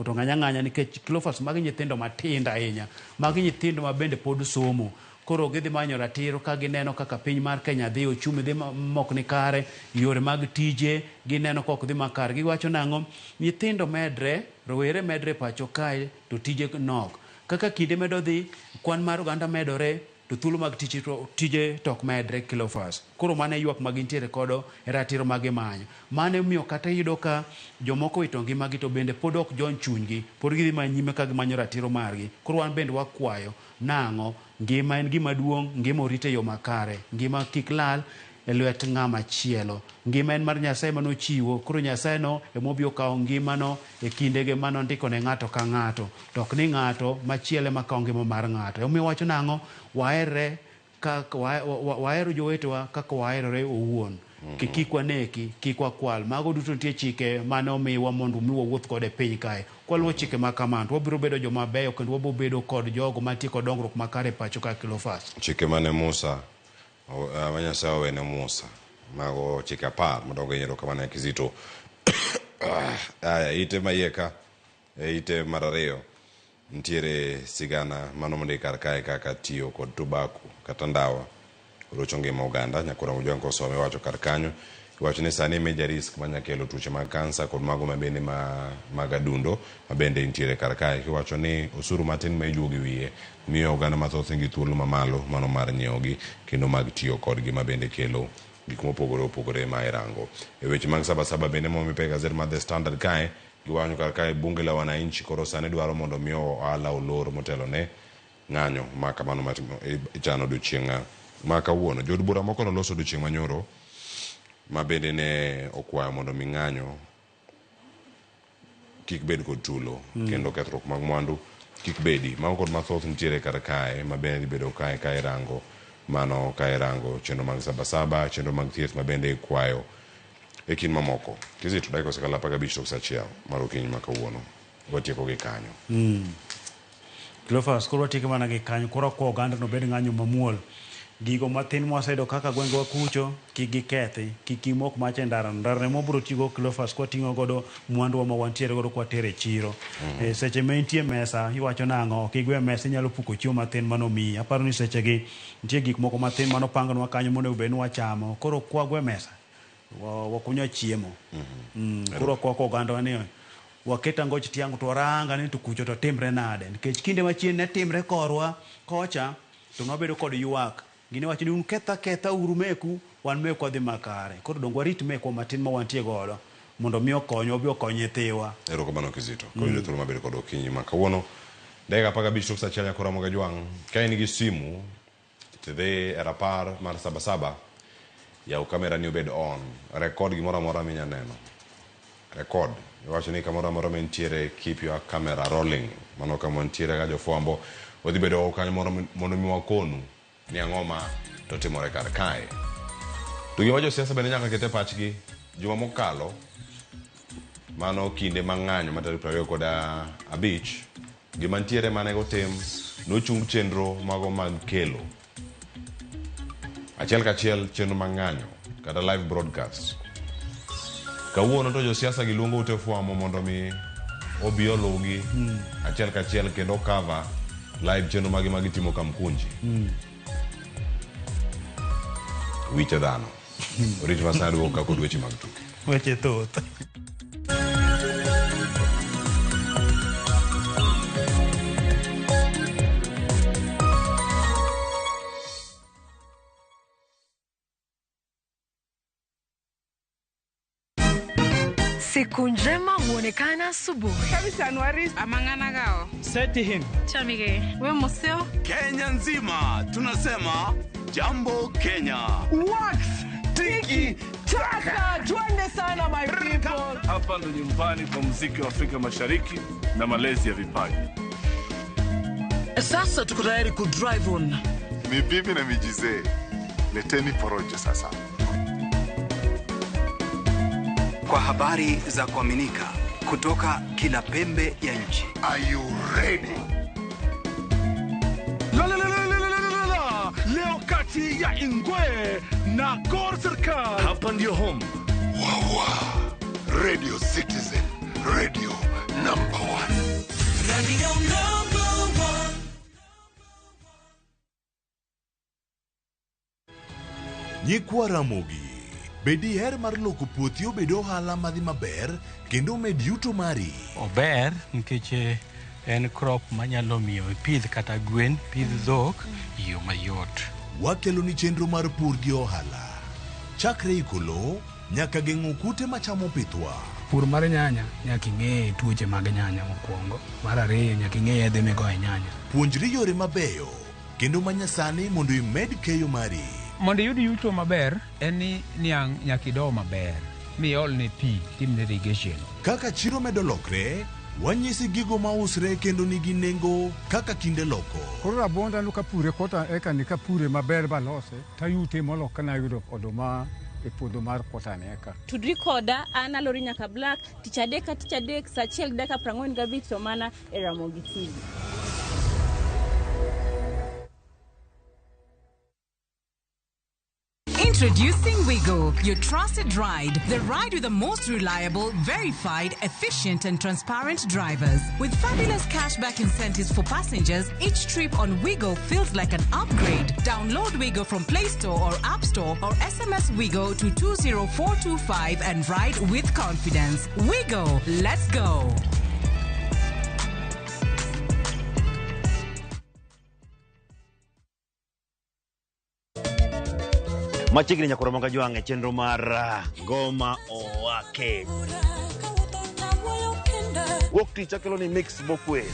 to ng'anya ng'anya nikech Cleophas magi nyithindo matindo ahinya, magi nyithindo ma bende pod somo. Koro gidhi manyo ratiro ka gineno kaka piny mar Kenya dhi, ochumi dhi mok ni kare, yore mag tije gineno ka ok dhi makare. Giwacho nang'o? Nyithindo medre, rowere medre pacho kae to tije nok. Kaka kinde medo dhi, kwan mar oganda medore, to thuolo mag tije to ok medre Cleophas. Koro mano e ywak ma gintiere kodo e ratiro ma gimanyo. Mano emomiyo kata iyudo ka jomoko owito ngimagi to bende pod ok jony chunygi, pod gidhi mana nyime ka gimanyo ratiro margi. Koro wan bende wakwayo nang'o? Ngima en gima duong', ngima orit e yo makare. Ngima kik lal e lwet ng'ama chielo. Ngima en mar Nyasaye manochiwo, koro Nyasaye no emobiro kawo ngimano e kindege manondiko ne ng'ato ka ng'ato. To ok ni ng'ato machielo ema kawo ngima mar ng'ato. Emomiyo wacho nang'o? Waherre kaka wahero jowetewa kaka waherore owuon. Kik waneki, kik wakwal. Mago duto nitie chike mane omiwa mondo mi wawuoth kode e piny kae. Kwaluwo chike ma kamano, to wabiro bedo joma beyo kendo wabiro bedo kod jogo mantie kod dongruok makare e pacho ka Cleophas. Chike mane Musa, ma Nyasaye owene Musa, mago chike 10 madongo inyalo kamano e Kizito. Aya, ite maiye ka, e ite mar 2, nitiere sigana mano mondik kar kae kaka tiyo kod tobacco kata ndawa rocho ngima oganda. Nyakora Mojwang' kosome wacho kar kanyo, iwacho ni sani major risk manya kelo tuoche mag kansa kod mago mabende mag adundo mabende nitiere kar kae. Iwacho ni osuru matin ma ijuogo e wiye miyo oganda mathoth nigi thuolo mamalo mano mar nyiewogi kendo mag tiyo kodgi mabende kelo gik mopogore opogore ma irango. E weche mag Sabasaba bende momi pek gazet mar The Standard kae, giwacho kar kae bunge la wananchi koro sani dwaro mondo mi ohala olor motelo ne ng'anyo ma kamano matimo ichano odiochieng' ma kawuono. Jood bura moko noloso odiochieng' manyoro ma bende ne okwayo mondo mi ng'anyo kik bed kod tulo kendo kethruok mag mwandu kik bedi. Mago kod mathoth nitiere kar kae ma bende dhi bedo kae ka irango mano ka irango chenro mag Sabasaba, chenro mag thieth ma bende ikwayo e kind mamoko. Kizito dakika osekalo 15:30 mar okinyi ma kawuono. Watieko gi kanyo. Cleophas, koro watieko mana gi kanyo. Koro kwa oganda no bed ng'anyo mamuol. Gigo mathin mwaseyudo kaka gwengewa kucho, kik gikethi, kik gimok mach e ndara. Ndara ema wabiro tigo Cleophas kwating'o godo mwanduwa ma wantiere godo kwatero e chiro. Seche ma intie mesa, iwacho nang'o, ok igwe mesa, inyalo puko chiemo mathin manomiyi. Aparo ni sechegi nitie gik moko mathin manopangnwa kanyo monego bed ni wachamo. Koro kwagwe mesa, wakunywa chiemo. Koro kwa ogandawa ni waket angoch tiang' to waranga ni to kucho to timre nade. Nikech kinde machien ne timre korwa kocha, to nwabedo kod ywak. Gine wacho ni un ketha ketha uru meku, wan mekwa dhi makare. Koro dong warit mekwa matin ma wantie godo mondo mi okonywa, obi okony nyithiwa. Erokamano Kizito. Kawinjo thuolo maber kod okinyi ma kawuono. Dakika 15:30 nyakora Ramogi Ajwang'. Ka in gi simu, tidhi e rapar mar Sabasaba, yaw kamera ni obed on. Record gimoro amora minya neno. Record. Iwacho ni kamoro amora mintiere, keep your camera rolling. Mano kama wantiere ka jofwambo. Wadhi bedo kanyo mondo mi wakonu ni ang'o ma to timore kar kae. To gima josiasa bende nyaka ket e pachgi, juma mokalo, mano kinde ma ng'anyo ma tarik 25, gima ntiere mane otim, nochung chenro mago mag kelo. Achiel kachiel chenro mag ng'anyo, kata live broadcast. Kawuono to josiasa gi luongo ute fwambo mondo mi obi oluwgi achiel kachiel kendo cover live chenro magi ma gitimo Kamkunji. Wiche dhano. Orit masani duogo ka kod weche mag tuke. Weche thoth. Siku njema huonekana asubuhi. Amang'anagao. Setihin. Chamige. We museo. Kenya nzima tunasema jambo Kenya. Wax tiki taka, twende sana my people. Hapa ndo nyumbani kwa muziki wa Afrika Mashariki na malezi ya vipaji. Sasa tuko tayari ku drive on. Ni bibi na mijizee. Leteni porojo sasa. Kwa habari za kuaminika kutoka kila pembe ya nchi. Are you ready? La la la la la la la la. Leo kati ya Ingwe na Gor Serikal. Hapa ndio home. Wawa. Radio Citizen. Radio number 1. Radio number 1. Nyikwa Ramogi, be diher mar loko puothi obed ohala madhi maber kendo omed yuto mari? Ober nikech en crop manyalo miyo ipidh kata gwen, pidh dhok e yo mayot. Wakeloni chenro mar pur gi ohala. Chakre iko lowo nyaka geng'o kute machamo pithwa. Pur mar nyanya nyaka ing'e tuoche mag nyanya mokwongo. Mar ariyo nyaka ing'e yedhe migoyo e nyanya. Puonjri yore mabeyo kendo manyasani mondo imed keyo mari. Mondo iyud yuto maber en ni niang' nyaka ido maber miolne pi timne irrigation. Kaka chiro medo lokre, wanyisi gigo mausre kendo nigi nengo kaka kinde loko. Koro rabonda no kapure kota eka ni kapure maber balose tayute molo kana yudo oduma e puodho mar kota ni eka. Tudri koda an Alori Nyaka Black tich adek ka tich adek saa 1:45 to mana e Ramogi TV. Introducing Wigo, your trusted ride. The ride with the most reliable, verified, efficient and transparent drivers. With fabulous cashback incentives for passengers, each trip on Wigo feels like an upgrade. Download Wigo from Play Store or App Store or SMS Wigo to 20425 and ride with confidence. Wigo, let's go. Machiegni nyakoro manga jwang' e chenro mar Ngoma Owake. Wuok tich akelo ni mix mokwe.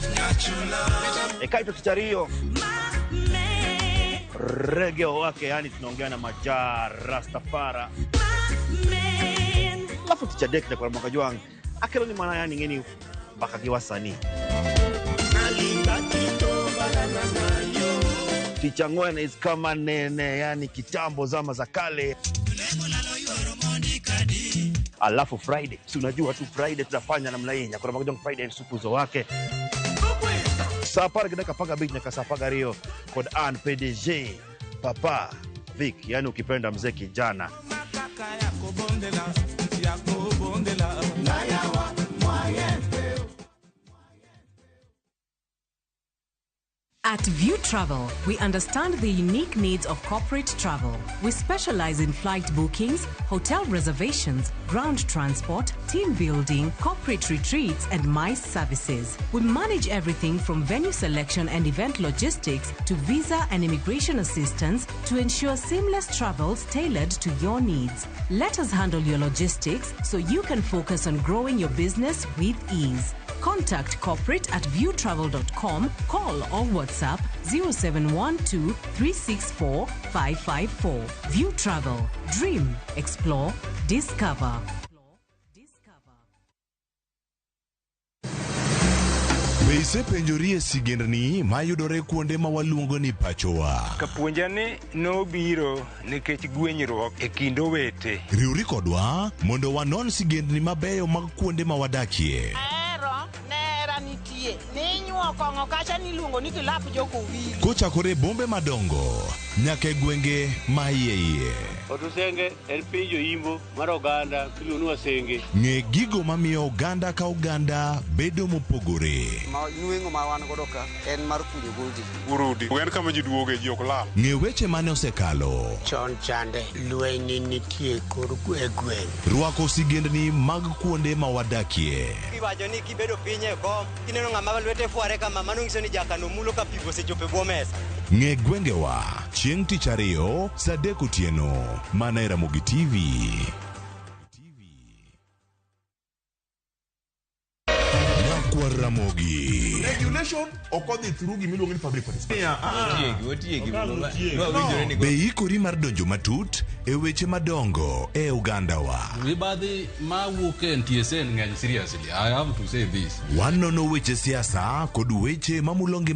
E kaito tich ariyo Reggae Owake, yani tunaongea na Maja Rastafara. Alafu tich adek nyakoro manga jwang' akelo ni mana yani ng'eni mbaka gi wasanii. Tich ang'wen is kama nene, yani kitambo zama za kale. Alafu Friday, si unajua tu Friday tutafanya namna hii. Nyakoro manga jwang' Friday supu zo wake. Saa apar gi dakika 15 nyaka saa 12 kod an PDG Papa Vic, yani ukipenda mzee kijana. At View Travel, we understand the unique needs of corporate travel. We specialize in flight bookings, hotel reservations, ground transport, team building, corporate retreats, and MICE services. We manage everything from venue selection and event logistics to visa and immigration assistance to ensure seamless travels tailored to your needs. Let us handle your logistics so you can focus on growing your business with ease. Contact corporate at viewtravel.com, call or WhatsApp 0712 364 554. View Travel. Dream, explore, discover. Be isepenjori e sigendni mayudore kuonde ma waluongo ni pachowa? Kapuonja ni nobiro nikech gwenyruok e kind owete. Riwri kodwa mondo wanon sigendni mabeyo mag kuonde ma wadakie. Ahero nera nitie ninyuo kong'o kacha niluongo ni kilap jokowili. Kochakore e bombe madongo nyaka e gwenge ma iye iye. Otusenge en piny joimbo mar oganda miluongo ni Wasenge. Ng'e gigo mamiyo oganda ka oganda bedo mopogore. Ma nweng'o ma wan godo ka en mar kunyo goldi. Urudi. En kama ji duoge ji ok lal. Ng'e weche mane osekalo. Chon chande lweny nitie kor e gweng'. Rwako sigendni mag kuonde ma wadakie. Iwacho ni kibedo piny e kom kineno ng'ama lwete fware kama mano nyiso ni jakano mulo ka pi osechopo e bwo mesa. Ng'e gwengewa chieng' tich ariyo saa adek otieno mana e Ramogi TV. Nyakwar Ramogi. Regulation ok odhi through gimiluongo ni public participation. Otiegi, otiegi. No. Be ikori mar donjo matut e weche madongo e ogandawa? Mibadhi ma wuok e NTSA ng'eny seriously. I have to say this. Wanono weche siasa kod weche mamulo ngima